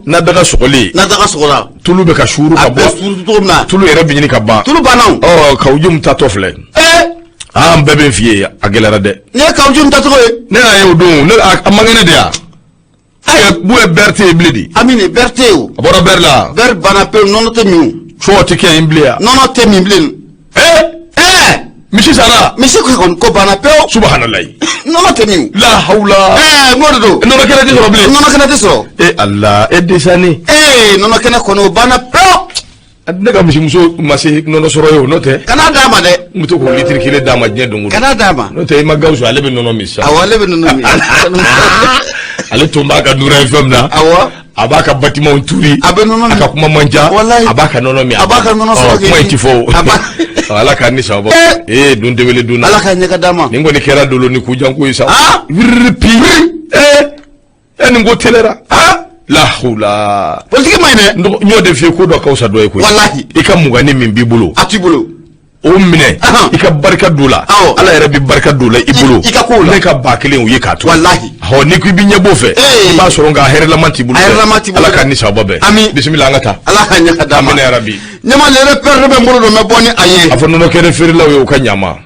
S1: n'a daga sɔgɔlen,
S2: n'a daga sɔgɔra,
S1: tulu bɛ ka suuru ka bɔ,
S2: a bɛ suuru cogo min na,
S1: tulu yɛrɛ bɛ ɲini ka ban,
S2: tulu banna
S1: o. Ɔ Kawu Jim tatɔ filɛ. An bɛɛ bɛ n f'i ye, a gɛlɛyara dɛ.
S2: Nin ye Kawu Jim tacogo ye.
S1: Ne y'a ye o don, ne a man kɛnɛ de yan. Ayi, bu ye beurre tɛ yen bilen de.
S2: Amine, beurre tɛ yen o.
S1: A bɔra beurre la.
S2: Beurre banna pewu, nɔnɔ tɛ min o.
S1: Sɔ tɛ kɛ yen bilen yan.
S2: Nɔnɔ tɛ min bilen.
S1: Misi sara.
S2: Misi kɔni ko banna pewu.
S1: Subahanallahi.
S2: Nɔnɔ tɛ min.
S1: La hawla.
S2: N k'o de don.
S1: Nɔnɔ kɛnɛ tɛ sɔrɔ bilen.
S2: Nɔnɔ kɛnɛ tɛ sɔrɔ.
S1: E Ala, e desani.
S2: Nɔnɔ kɛnɛ kɔni o banna pewu.
S1: Ne ka misimuso ma se nɔnɔ sɔrɔ ye o, n'o tɛ.
S2: Kana d'a ma dɛ.
S1: N bɛ to k'o litiri kelen d'a ma diɲɛ don o don.
S2: Kana d'a ma.
S1: N'o tɛ i ma Gawusu, ale bɛ nɔnɔ min sisan.
S2: Awɔ, ale bɛ nɔnɔ min.
S1: Ale tun b'a ka Nura FM na.
S2: Awɔ.
S1: A b'a ka bâtiment turi.
S2: A bɛ nɔnɔ min.
S1: A ka kuma man ca.
S2: Walayi.
S1: A b'a ka nɔnɔ min.
S2: A b'a ka nɔnɔ sɔrɔ.
S1: Kuma in ti fɔ o. Ala k'an ni sababa. Ee dun tɛ wele dun na.
S2: Ala ka ɲɛ ka d'a ma.
S1: Nin kɔni kɛra dolo ni kujanko ye sa. Wiriri pi. Nin ko telera. La hawla.
S2: Politique man ɲi dɛ.
S1: N y'o de f'i ye, ko dɔ ka fisa dɔ ye koyi.
S2: Walahi.
S1: I ka muganni min b'i bolo.
S2: A t'i bolo.
S1: O minɛ, i ka barika don la, Ala yɛrɛ bɛ barika don la i bolo.
S2: I ka kow la.
S1: Ne ka 1000 o ye k'a to.
S2: Walahi.
S1: Hɔ, n'i ko i bɛ ɲɛbɔ fɛ, i b'a sɔrɔ nka a hɛrɛlama t'i bolo.
S2: A hɛrɛlama t'i bolo.
S1: Ala k'an ni sababa bɛn.
S2: Ami.
S1: Bisimila, an ka taa.
S2: Ala ka ɲɛ ka d'a ma.
S1: Amina yarabi.
S2: Ɲama, le repère de bɛ n bolo don, n bɛ bɔ ni a ye.
S1: A fɔ nɔnɔ kɛnɛ feerelaw ye u ka ɲama.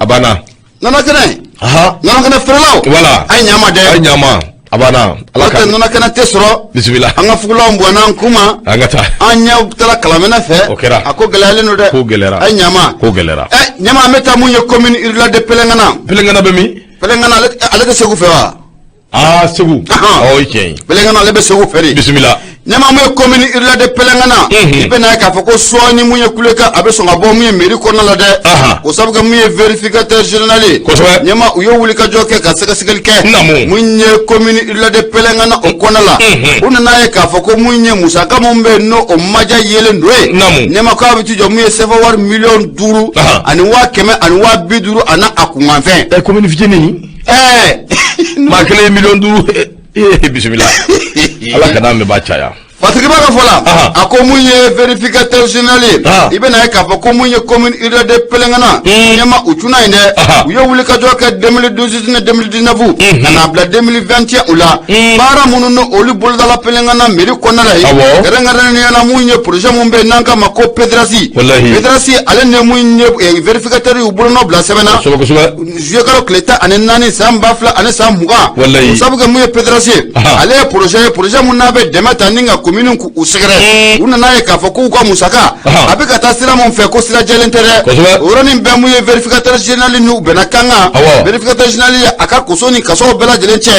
S1: A banna.
S2: Nɔnɔ kɛnɛ. Nɔnɔ kɛnɛ feerelaw.
S1: Voilà.
S2: A ye ɲama dɛ.
S1: A ye ɲama. A banna. Ala
S2: N'o tɛ nɔnɔ kɛnɛ tɛ sɔrɔ.
S1: Bisimila.
S2: An ka fugulanw bɔnna an kun ma.
S1: An ka taa.
S2: An ɲɛ taara kalamɛnɛ fɛ.
S1: O kɛra.
S2: A ko gɛlɛyalen don dɛ.
S1: Ko gɛlɛyara.
S2: A ye ɲama.
S1: Ko gɛlɛyara.
S2: Ɛ ɲama, an bɛ taa mun ye commune rurale de Pelengana.
S1: Pelengana bɛ min?
S2: Pelengana, ale tɛ Segu fɛ wa?
S1: Aa, Segu.
S2: Ahan.
S1: Ɔ, i tiɲɛ ye.
S2: Pelengana, ale bɛ Segu fɛ de.
S1: Bisimila.
S2: Ɲama, mun ye commune rurale de Pelengana. I bɛ n'a ye k'a fɔ ko sɔɔni mun ye kulekan a bɛ sɔn ka bɔ mun ye mairie kɔnɔna la dɛ. O sabu kɛ mun ye vérificateur général ye. Ɲama, u ye wulikajɔ kɛ ka sɛgɛsɛgɛli kɛ. Mun ye commune rurale de Pelengana o kɔnɔna la. U nana ye k'a fɔ ko mun ye musaka mun bɛ yen n'o o maja yelen don ye. Ɲama, k'a bɛ t'i jɔ mun ye CFA wari 5 miliyɔn ani 150 000 ani a kunkanfɛn.
S1: Ɛ, commune fitinin. Maa kelen ye 5 miliyɔn. Ee, bisimila. Ala kana mɛn ba caya.
S2: Fatigiba ka fɔ la, a ko mun ye vérificateur général ye, i bɛna ye k'a fɔ ko mun ye commune rurale de Pelengana, ɲɛma, u cunna yen dɛ. U ye wulikajɔ kɛ 2018 ni 2019 ka n'a bila 2021 u la, baara minnu ni olu bolodala Pelengana mairie kɔnɔna la yen, kɛrɛnkɛrɛnnenya la mun ye projet mun bɛ yen n'an k'a ma ko PEDRASI. PEDRASI, ale ni mun ye vérificateur y'u bolonɔ bila sɛbɛn na juillet kalo tile 14 san 2020. O sabu kɛ mun ye PEDRASI ye, ale ye projet ye, projet mun n'a bɛ dɛmɛ ta ni ka commune k'u sɛgɛrɛ. U nana ye k'a fɔ k'u ka musaka a bɛ ka taa sira mun fɛ, ko sira jɛlen tɛ dɛ. O yɔrɔnin bɛɛ, mun ye vérificateur général n'u bɛnna kan kan, vérificateur général ye a ka koso ni kasaw bɛɛ lajɛlen cɛ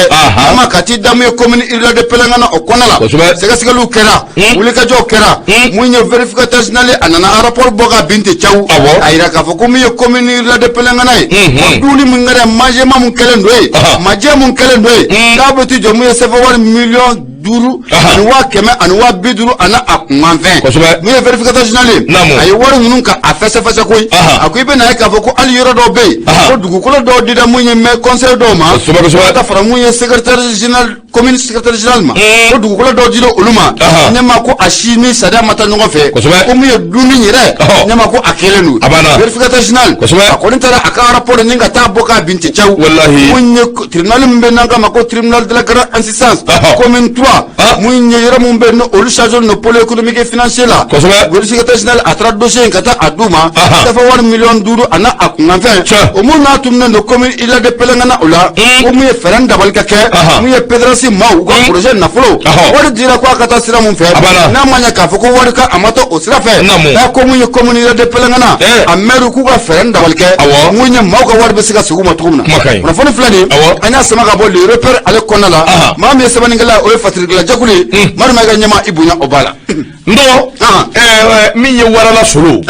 S2: ama ka t'i da mun ye commune rurale de Pelengana o kɔnɔna la. Sɛgɛsɛgɛliw kɛra, wulikajɔw kɛra. Mun ye vérificateur général, a nana rapport bɔ ka bin ten cawu, a yira k'a fɔ ko mun ye commune rurale de Pelengana ye, ko dumuni mun kɛra, manjema mun kɛlen don yen, majɛ mun kɛlen don yen, k'a bɛ t'i jɔ mun ye CFA wari 5 miliyɔn ani 150 000 ani a kunkanfɛn. Mun ye vérificateur général ye, a ye wari ninnu ka a fɛsɛfɛsɛ koyi. A ko i bɛ na ye k'a fɔ ko hali yɔrɔ dɔw bɛ yen, ko dugukolo dɔw dira mun ye mais conseil dɔw ma, ka taa fara mun ye secrétaire général, commune secrétaire général ma, ko dugukolo dɔw dira olu ma, ɲɛma, ko a si ni sariya ma taa ɲɔgɔn fɛ, ko mun ye dumuni yɛrɛ, ɲɛma, ko a kɛlen don. Vérificateur général, a kɔni taara a ka rapport ni ka taa bɔ k'a bin ten cawu. Mun ye tribunal min bɛ n'an k'a ma ko tribunal de la grande instance commune 3, mun ye yɔrɔ mun bɛ yen olu chargé no pôle économique et financier la, vérificateur général a taara dossier in ka taa a d'u ma, CFA wari 5 miliyɔn ani a kunkanfɛn, o mun n'a tununnen don commune rurale de Pelengana o la, ko mun ye fɛɛrɛ dabali ka kɛ mun ye PEDRASI maaw u ka projet nafolo wari dira ko a ka taa sira mun fɛ, n'a ma ɲɛ k'a fɔ ko wari ka a ma taa o sira fɛ, n'a ko mun ye commune rurale de Pelengana a maire k'u ka fɛɛrɛ dabali kɛ mun ye maaw ka wari bɛ se ka segin u ma cogo min na. Kunnafoni filɛ nin ye, an y'a sama ka bɔ Le Repère ale kɔnɔna la. Maa min ye sɛbɛnnikɛla, o ye Fatirikila jɛkulu ye. Madu ma ka ɲɛma, i bonya o b'a la.
S1: N dɔgɔ, min ye warala solo,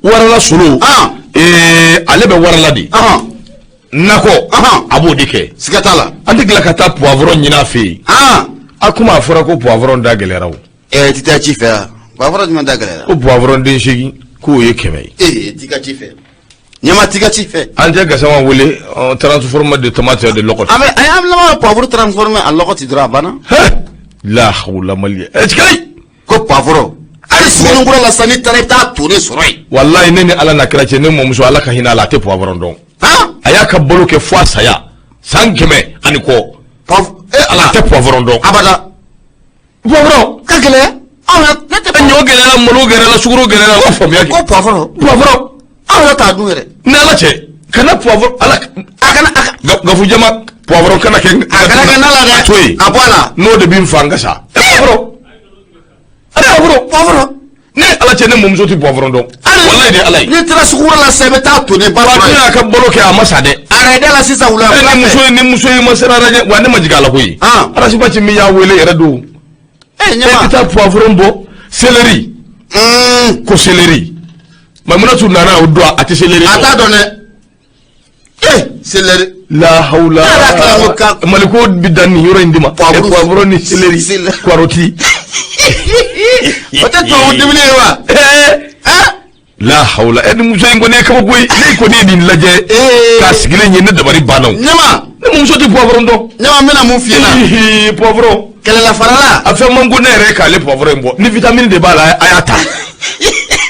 S1: warala solo, ale bɛ warala de nakɔ, a b'o de kɛ.
S2: Siga t'a la.
S1: An tɛ tila ka taa poivron ɲini a fɛ yen. A komi a fɔra ko poivron da gɛlɛyara o.
S2: Ɛ, ti taa ci fɛ yan, poivron jumɛn da gɛlɛyara?
S1: Ko poivron den 8 k'o ye 100 ye.
S2: Ee, ti ka ci fɛ, ɲɛma, ti ka ci fɛ.
S1: An tɛ Gasama wele, transformer de tomate de lɔgɔ.
S2: An bɛ an laban poivron transformer en lɔgɔ ti dɔrɔn, a banna.
S1: La hawla, Mali ɛ tigɛ.
S2: Ko poivron, hali Suguninkura la sisan, n'i taara i bɛ taa tourner sɔrɔ yen.
S1: Walayi, ne ni Ala na kira cɛ, ne mɔmuso, Ala ka hinɛ a la, a tɛ poivron dɔn. A y'a ka balo kɛ fo a saya, san 100 ani kɔ.
S2: E Ala.
S1: A tɛ poivron dɔn.
S2: Abada.
S1: Poivron
S2: ka gɛlɛn anw yɛrɛ ne tɛ.
S1: Ɲɔ gɛlɛyara, malo gɛlɛyara, sukaro gɛlɛyara, o b'a faamuya.
S2: Ko poivron.
S1: Poivron.
S2: Anw yɛrɛ t'a dun yɛrɛ.
S1: Ni Ala cɛ, kana poivron, Ala.
S2: A kana a ka.
S1: Gafu jama, poivron kana kɛ.
S2: A kana kɛ na la dɛ.
S1: A to yen.
S2: A bɔ a la.
S1: N'o de bɛ n fa n ka sa. Poivron. Poivron.
S2: Poivron.
S1: Ne Ala cɛ, ne mɔmuso tɛ poivron dɔn. Walayi de Ala ye.
S2: N'i taara sugu la sisan, i bɛ taa tourner ba
S1: sɔrɔ yen. Wa y'a ka balo kɛ, a ma sa dɛ.
S2: A yɛrɛ la sisan wula.
S1: Ni muso ye, ni muso ye ma sera lajɛ wa, ne ma jigin a la koyi. Arasibaci min y'a wele yɛrɛ don.
S2: E ɲɛma.
S1: E bɛ taa poivron bɔ, céleri. Ko céleri. Mamunatu nana o don, a tɛ céleri.
S2: A t'a dɔn dɛ. Ee, céleri.
S1: La hawla. Maliko bi dan nin yɔrɔ in de ma. Poivron ni céleri. Carotte.
S2: O tɛ tubabu dumuni ye wa?
S1: La hawla, e ni muso in kɔni ye kabako ye. Ne kɔni ye nin lajɛ k'a sigilen ye, ne dabali banna o.
S2: Ɲama.
S1: Ne muso tɛ poivron dɔn.
S2: Ɲama, n bɛna mun f'i ɲɛna?
S1: Poivron.
S2: Kɛlɛla farala.
S1: A fɛn man go ne yɛrɛ k'ale poivron in bɔ. Ni vitamine de b'a la, a y'a ta.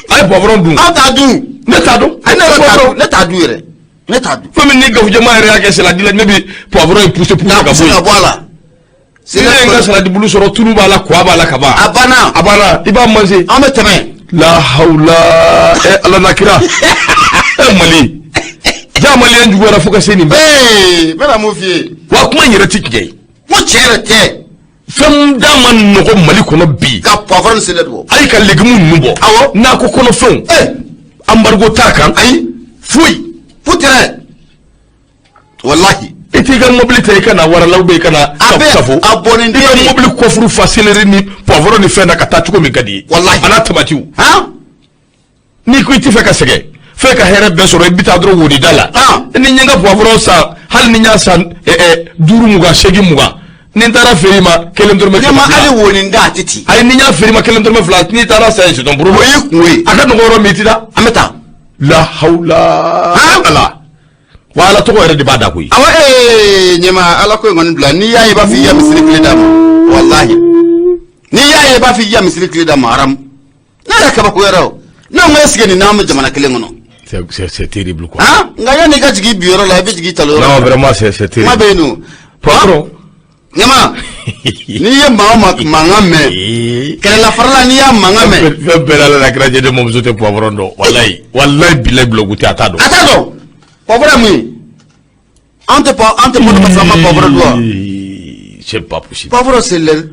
S1: A ye poivron dun.
S2: Aw t'a dun.
S1: Ne t'a dɔn.
S2: Ne yɛrɛ t'a dun. Ne t'a dun yɛrɛ. Ne t'a dun.
S1: Komi ni gafu jama yɛrɛ y'a kɛ saladi la, ne bɛ poivron in pousser pousser ka bɔ yen.
S2: Ka bɔ a la.
S1: Ni ne ye n ka saladi bulu sɔrɔ, tulu b'a la, kɔgɔ b'a la ka ban.
S2: A banna.
S1: A banna, i b'a manger.
S2: An bɛ tɛmɛ.
S1: La hawla, ɛ Ala na kira. Ɛ Mali. Ja, maliyɛn juguyara fo ka se nin bɛɛ.
S2: Ee, n bɛna mun f'i ye?
S1: Wa kuma in yɛrɛ ti tiɲɛ ye.
S2: Ko tiɲɛ yɛrɛ tɛ.
S1: Fɛn da ma nɔgɔ Mali kɔnɔ bi.
S2: Ka poivron ni céleri bɔ.
S1: Ayi, ka légumes ninnu bɔ. Nakɔ kɔnɔfɛnw, embargo t'a kan.
S2: Ayi.
S1: Foyi.
S2: Foyi tɛ, walahi.
S1: I t'i ka mobili ta i ka na Warala ou bien i ka na
S2: A bɛ
S1: Safo.
S2: A bɔnnen
S1: I ka
S2: den.
S1: mobili coffre fa céleri ni poivron ni fɛn na ka taa cogo min ka di ye.
S2: Walahi.
S1: A n'a tamatiw.
S2: Han.
S1: N'i ko i t'i fɛ ka sɛgɛn fɛn ka hɛrɛ bɛɛ sɔrɔ, i bɛ taa dɔrɔn wodida la. Ni n ye n ka poivron san, hali ni n y'a san 5, 20, 8, 20, ni n taara feere i ma kelen dɔrɔmɛ
S2: Ne ma
S1: 200.
S2: Hali wonin da a tɛ ci.
S1: Ayi, ni n y'a feere i ma kelen dɔrɔmɛ 2, n'i taara san yen, c'est ton problème.
S2: O y'i kun ye.
S1: A ka nɔgɔ yɔrɔ min, i ti taa.
S2: An bɛ taa.
S1: La hawla. Ala wa ala tɔgɔ yɛrɛ de b'a da koyi.
S2: Awɔ, ɲɛma ala ko in kɔni bila, n'i y'a ye i b'a fɔ i ya misiri tile d'a ma, walahi, n'i y'a ye i b'a fɔ i ya misiri tile d'a ma, haram. Ne yɛrɛ kabako yɛrɛ o. Ne ko est ce que nin n'an bɛ jamana kelen kɔnɔ?
S1: C'est terrible quoi.
S2: Han, nka yanni i ka jigin bi yɔrɔ la, i bɛ jigin talo yɔrɔ
S1: Non,
S2: la.
S1: vraiment, c'est
S2: Kuma
S1: terrible.
S2: bɛ yen nɔ.
S1: Poivron.
S2: Ɲɛma, n'i ye maa o maa mankan mɛn kɛlɛla farala, n'i y'a mankan mɛn.
S1: Fɛn bɛɛ la, ala la kira jɛ, ne mamuso tɛ poivron dɔn, walayi, walayi, bilayi, bulɔku tɛ, a t'a dɔn.
S2: A t'a dɔn poivron ye mun ye. An tɛ an tɛ mɔnɔ ka sɔrɔ an ma poivron dun wa?
S1: C'est pas possible.
S2: Poivron, céleri,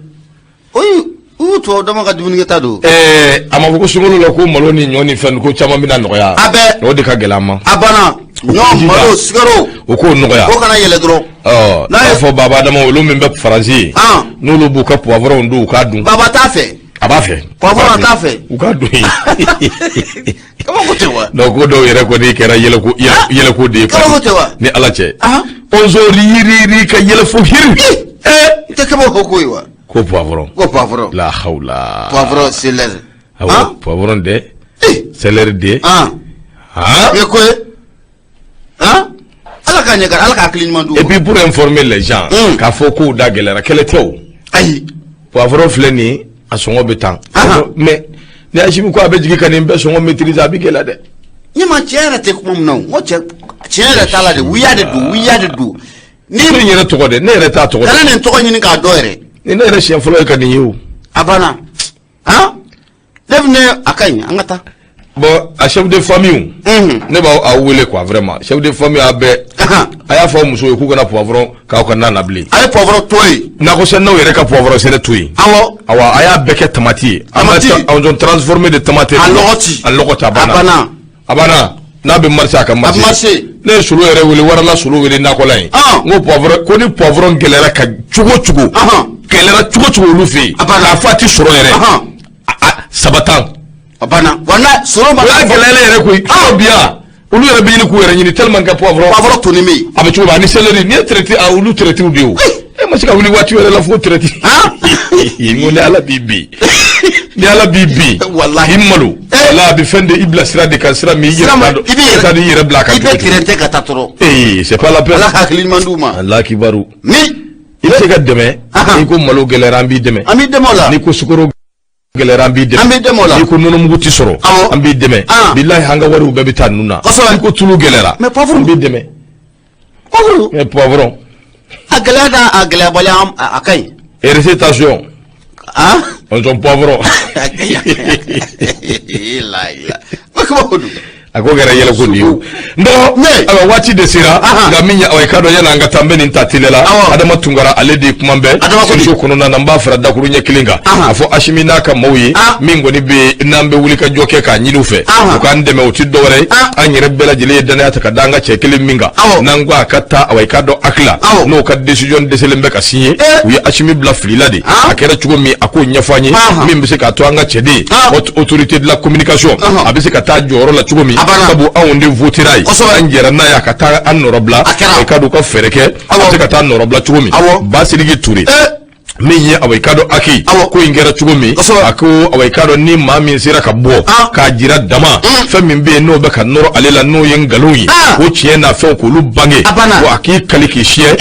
S2: o ye u y'u tubabu dama ka dumunikɛta don.
S1: A ma fɔ ko sunkalo la ko malo ni ɲɔ ni fɛn ko caman bɛna nɔgɔya?
S2: A bɛɛ.
S1: O de ka gɛlɛn an ma.
S2: A banna, ɲɔ, malo, sukaro.
S1: O k'o nɔgɔya.
S2: O kana yɛlɛ dɔrɔn.
S1: Ɔ
S2: N'a
S1: n'a
S2: ye-
S1: fɔ baba Adama, olu min bɛ Faransi ye, n'olu b'u ka poivron dun, u k'a dun.
S2: Baba t'a fɛ.
S1: A b'a fɛ.
S2: Poivron t'a fɛ.
S1: U k'a dun yen.
S2: Kabako tɛ wa?
S1: Donc ko dɔw yɛrɛ kɔni kɛra yɛlɛko yɛlɛko de ye.
S2: Kabako tɛ wa?
S1: Ni ala cɛ.
S2: 11
S1: yiri ka yɛlɛ fo hiri.
S2: I tɛ kabako ko ye wa?
S1: Ko poivron.
S2: Ko poivron.
S1: La hawla.
S2: Poivron, céleri.
S1: Awɔ, poivron de, céleri de. Han.
S2: I ye ko ye han, ala k'a ɲɛ ka ala k'a hakili ɲuman d'u
S1: Et
S2: ma.
S1: puis, pour informer les gens, k'a fɔ kow da gɛlɛyara, kɛlɛ tɛ o.
S2: Ayi.
S1: Poivron filɛ nin ye, a sɔngɔ bɛ tan. Mais ni Asimi ko a bɛ jigin ka nin bɛɛ sɔngɔ maîtriser, a bɛ gɛlɛya dɛ.
S2: Ɲɛma, tiɲɛ yɛrɛ tɛ kuma min na o, n ko cɛ, tiɲɛ yɛrɛ t'a la de, wuya de don, wuya de don. Ni
S1: Ne yɛrɛ tɔgɔ dɛ, ne yɛrɛ t'a tɔgɔ
S2: kana
S1: dɔn.
S2: nin tɔgɔ ɲini k'a dɔn yɛrɛ.
S1: Ni ne yɛrɛ siɲɛ fɔlɔ ye ka nin ye o.
S2: A banna han, ne bɛ ne a ka ɲi, an ka taa.
S1: Bon, a chef de famille, ne b'aw aw wele quoi, vraiment, chef de famille a bɛɛ, a y'a fɔ aw muso ye k'u kana poivron k'aw ka na na bilen.
S2: A ye poivron to yen.
S1: Nakɔ sɛnɛnaw yɛrɛ ka poivron sɛnɛ to yen. Awa, a y'a bɛɛ kɛ tamati ye. An b'a
S2: Tamati.
S1: On a transformé de tomate.
S2: A lɔgɔ ci.
S1: A lɔgɔ ci, a
S2: A
S1: banna.
S2: banna.
S1: A banna. N'a bɛ marché, a ka marché.
S2: A marché.
S1: Ne ye solo yɛrɛ wele, warala solo wele nakɔla yen. N ko poivron ko ni poivron gɛlɛyara ka cogo o cogo. Gɛlɛyara cogo o cogo olu fɛ yen.
S2: A banna.
S1: K'a fɔ a ti sɔrɔ yɛrɛ. A saba tan.
S2: A banna wa, n'a sɔrɔ ma.
S1: O y'a gɛlɛyalen yɛrɛ koyi. Fɔlɔ bi yan, olu yɛrɛ bɛ ɲini k'u yɛrɛ ɲini tellement que poivron.
S2: Poivron toni bɛ yen.
S1: A bɛ cogo min ani céleri, n'i ye traité, a olu traité de ye o. E ma se ka wuli waati wɛrɛ la fo traité. N ko ni ala b'i bi. Ni ala b'i bi.
S2: Walahi.
S1: I malo. Walahi, a bɛ fɛn de i bila sira de kan, sira min i yɛrɛ
S2: Sira ma
S1: t'a dɔn.
S2: i b'i yɛrɛ
S1: I t'a dɔn i yɛrɛ bila a kan
S2: i bɛ
S1: cogo o cogo.
S2: trente ka taa tɔrɔ.
S1: Ee, c'est pas la peine.
S2: Ala ka hakili ɲuman d'u ma.
S1: Allah kibaru.
S2: Ni
S1: I bɛ se ka dɛmɛ. N'i ko malo gɛlɛyara, an b'i dɛmɛ.
S2: An b'i dɛmɛ o la.
S1: N'i ko sukaro gɛlɛyara, an b'i dɛmɛ.
S2: An b'i dɛmɛ o la.
S1: N'i ko nɔnɔmugu ti sɔrɔ, an b'i dɛmɛ. Bilahi, an ka wariw bɛɛ bɛ taa ninnu na. N'i ko tulu gɛlɛyara,
S2: Mais poivron.
S1: an b'i dɛmɛ.
S2: Poivron.
S1: Mais poivron.
S2: A gɛlɛya da, a gɛlɛyabaliya a ka ɲi.
S1: Récitation. On son poivron.
S2: A ka ɲi, a ka ɲi. La ila o kabako don.
S1: A ko kɛra yɛlɛko de ye o. N dɔgɔ, ayiwa, waati de sera, nka min ye awa, i k'a dɔn, yanni an ka taa, n bɛ nin ta teliya la. Adama Tunkara, ale de ye kuma bɛɛ émission kɔnɔna na. N b'a fara dakuru ɲɛ kelen kan, a fɔ Asimi n'a ka maaw ye, min kɔni bɛ yen n'an bɛ wuli ka jɔ kɛ k'a ɲini u fɛ, u k'an dɛmɛ, o ti dɔwɛrɛ ye, an yɛrɛ bɛɛ lajɛlen ye danaya ta ka da an ka cɛ kelen min kan, n'an ko a ka taa, awa, i k'a dɔn, akila n'o ka décision dɛsɛlen bɛ ka signer, u ye Asimi bila fili la de. A kɛra cogo min, a k'o ɲɛfɔ an ye, min bɛ se k'a to an ka cɛden haute autorité de la communication, a bɛ se ka taa jɔyɔrɔ la cogo min, sabu anw de votera ye, an jɛra n'a ye a ka taa an nɔrɔbila. I ka dɔn, u ka fɛɛrɛ kɛ a bɛ se ka taa nɔrɔbila cogo min. Basidiki Ture, min ye, awa, i ka dɔn, aki ko in kɛra cogo min, a ko, awa, i ka dɔn, ni maa min sera ka bɔ k'a jira dama fɛn min bɛ yen n'o bɛ ka nɔrɔ ale la, n'o ye nkalon ye, o tiɲɛ n'a fɛnw k'olu bange, wa a k'i kali k'i siɲɛ.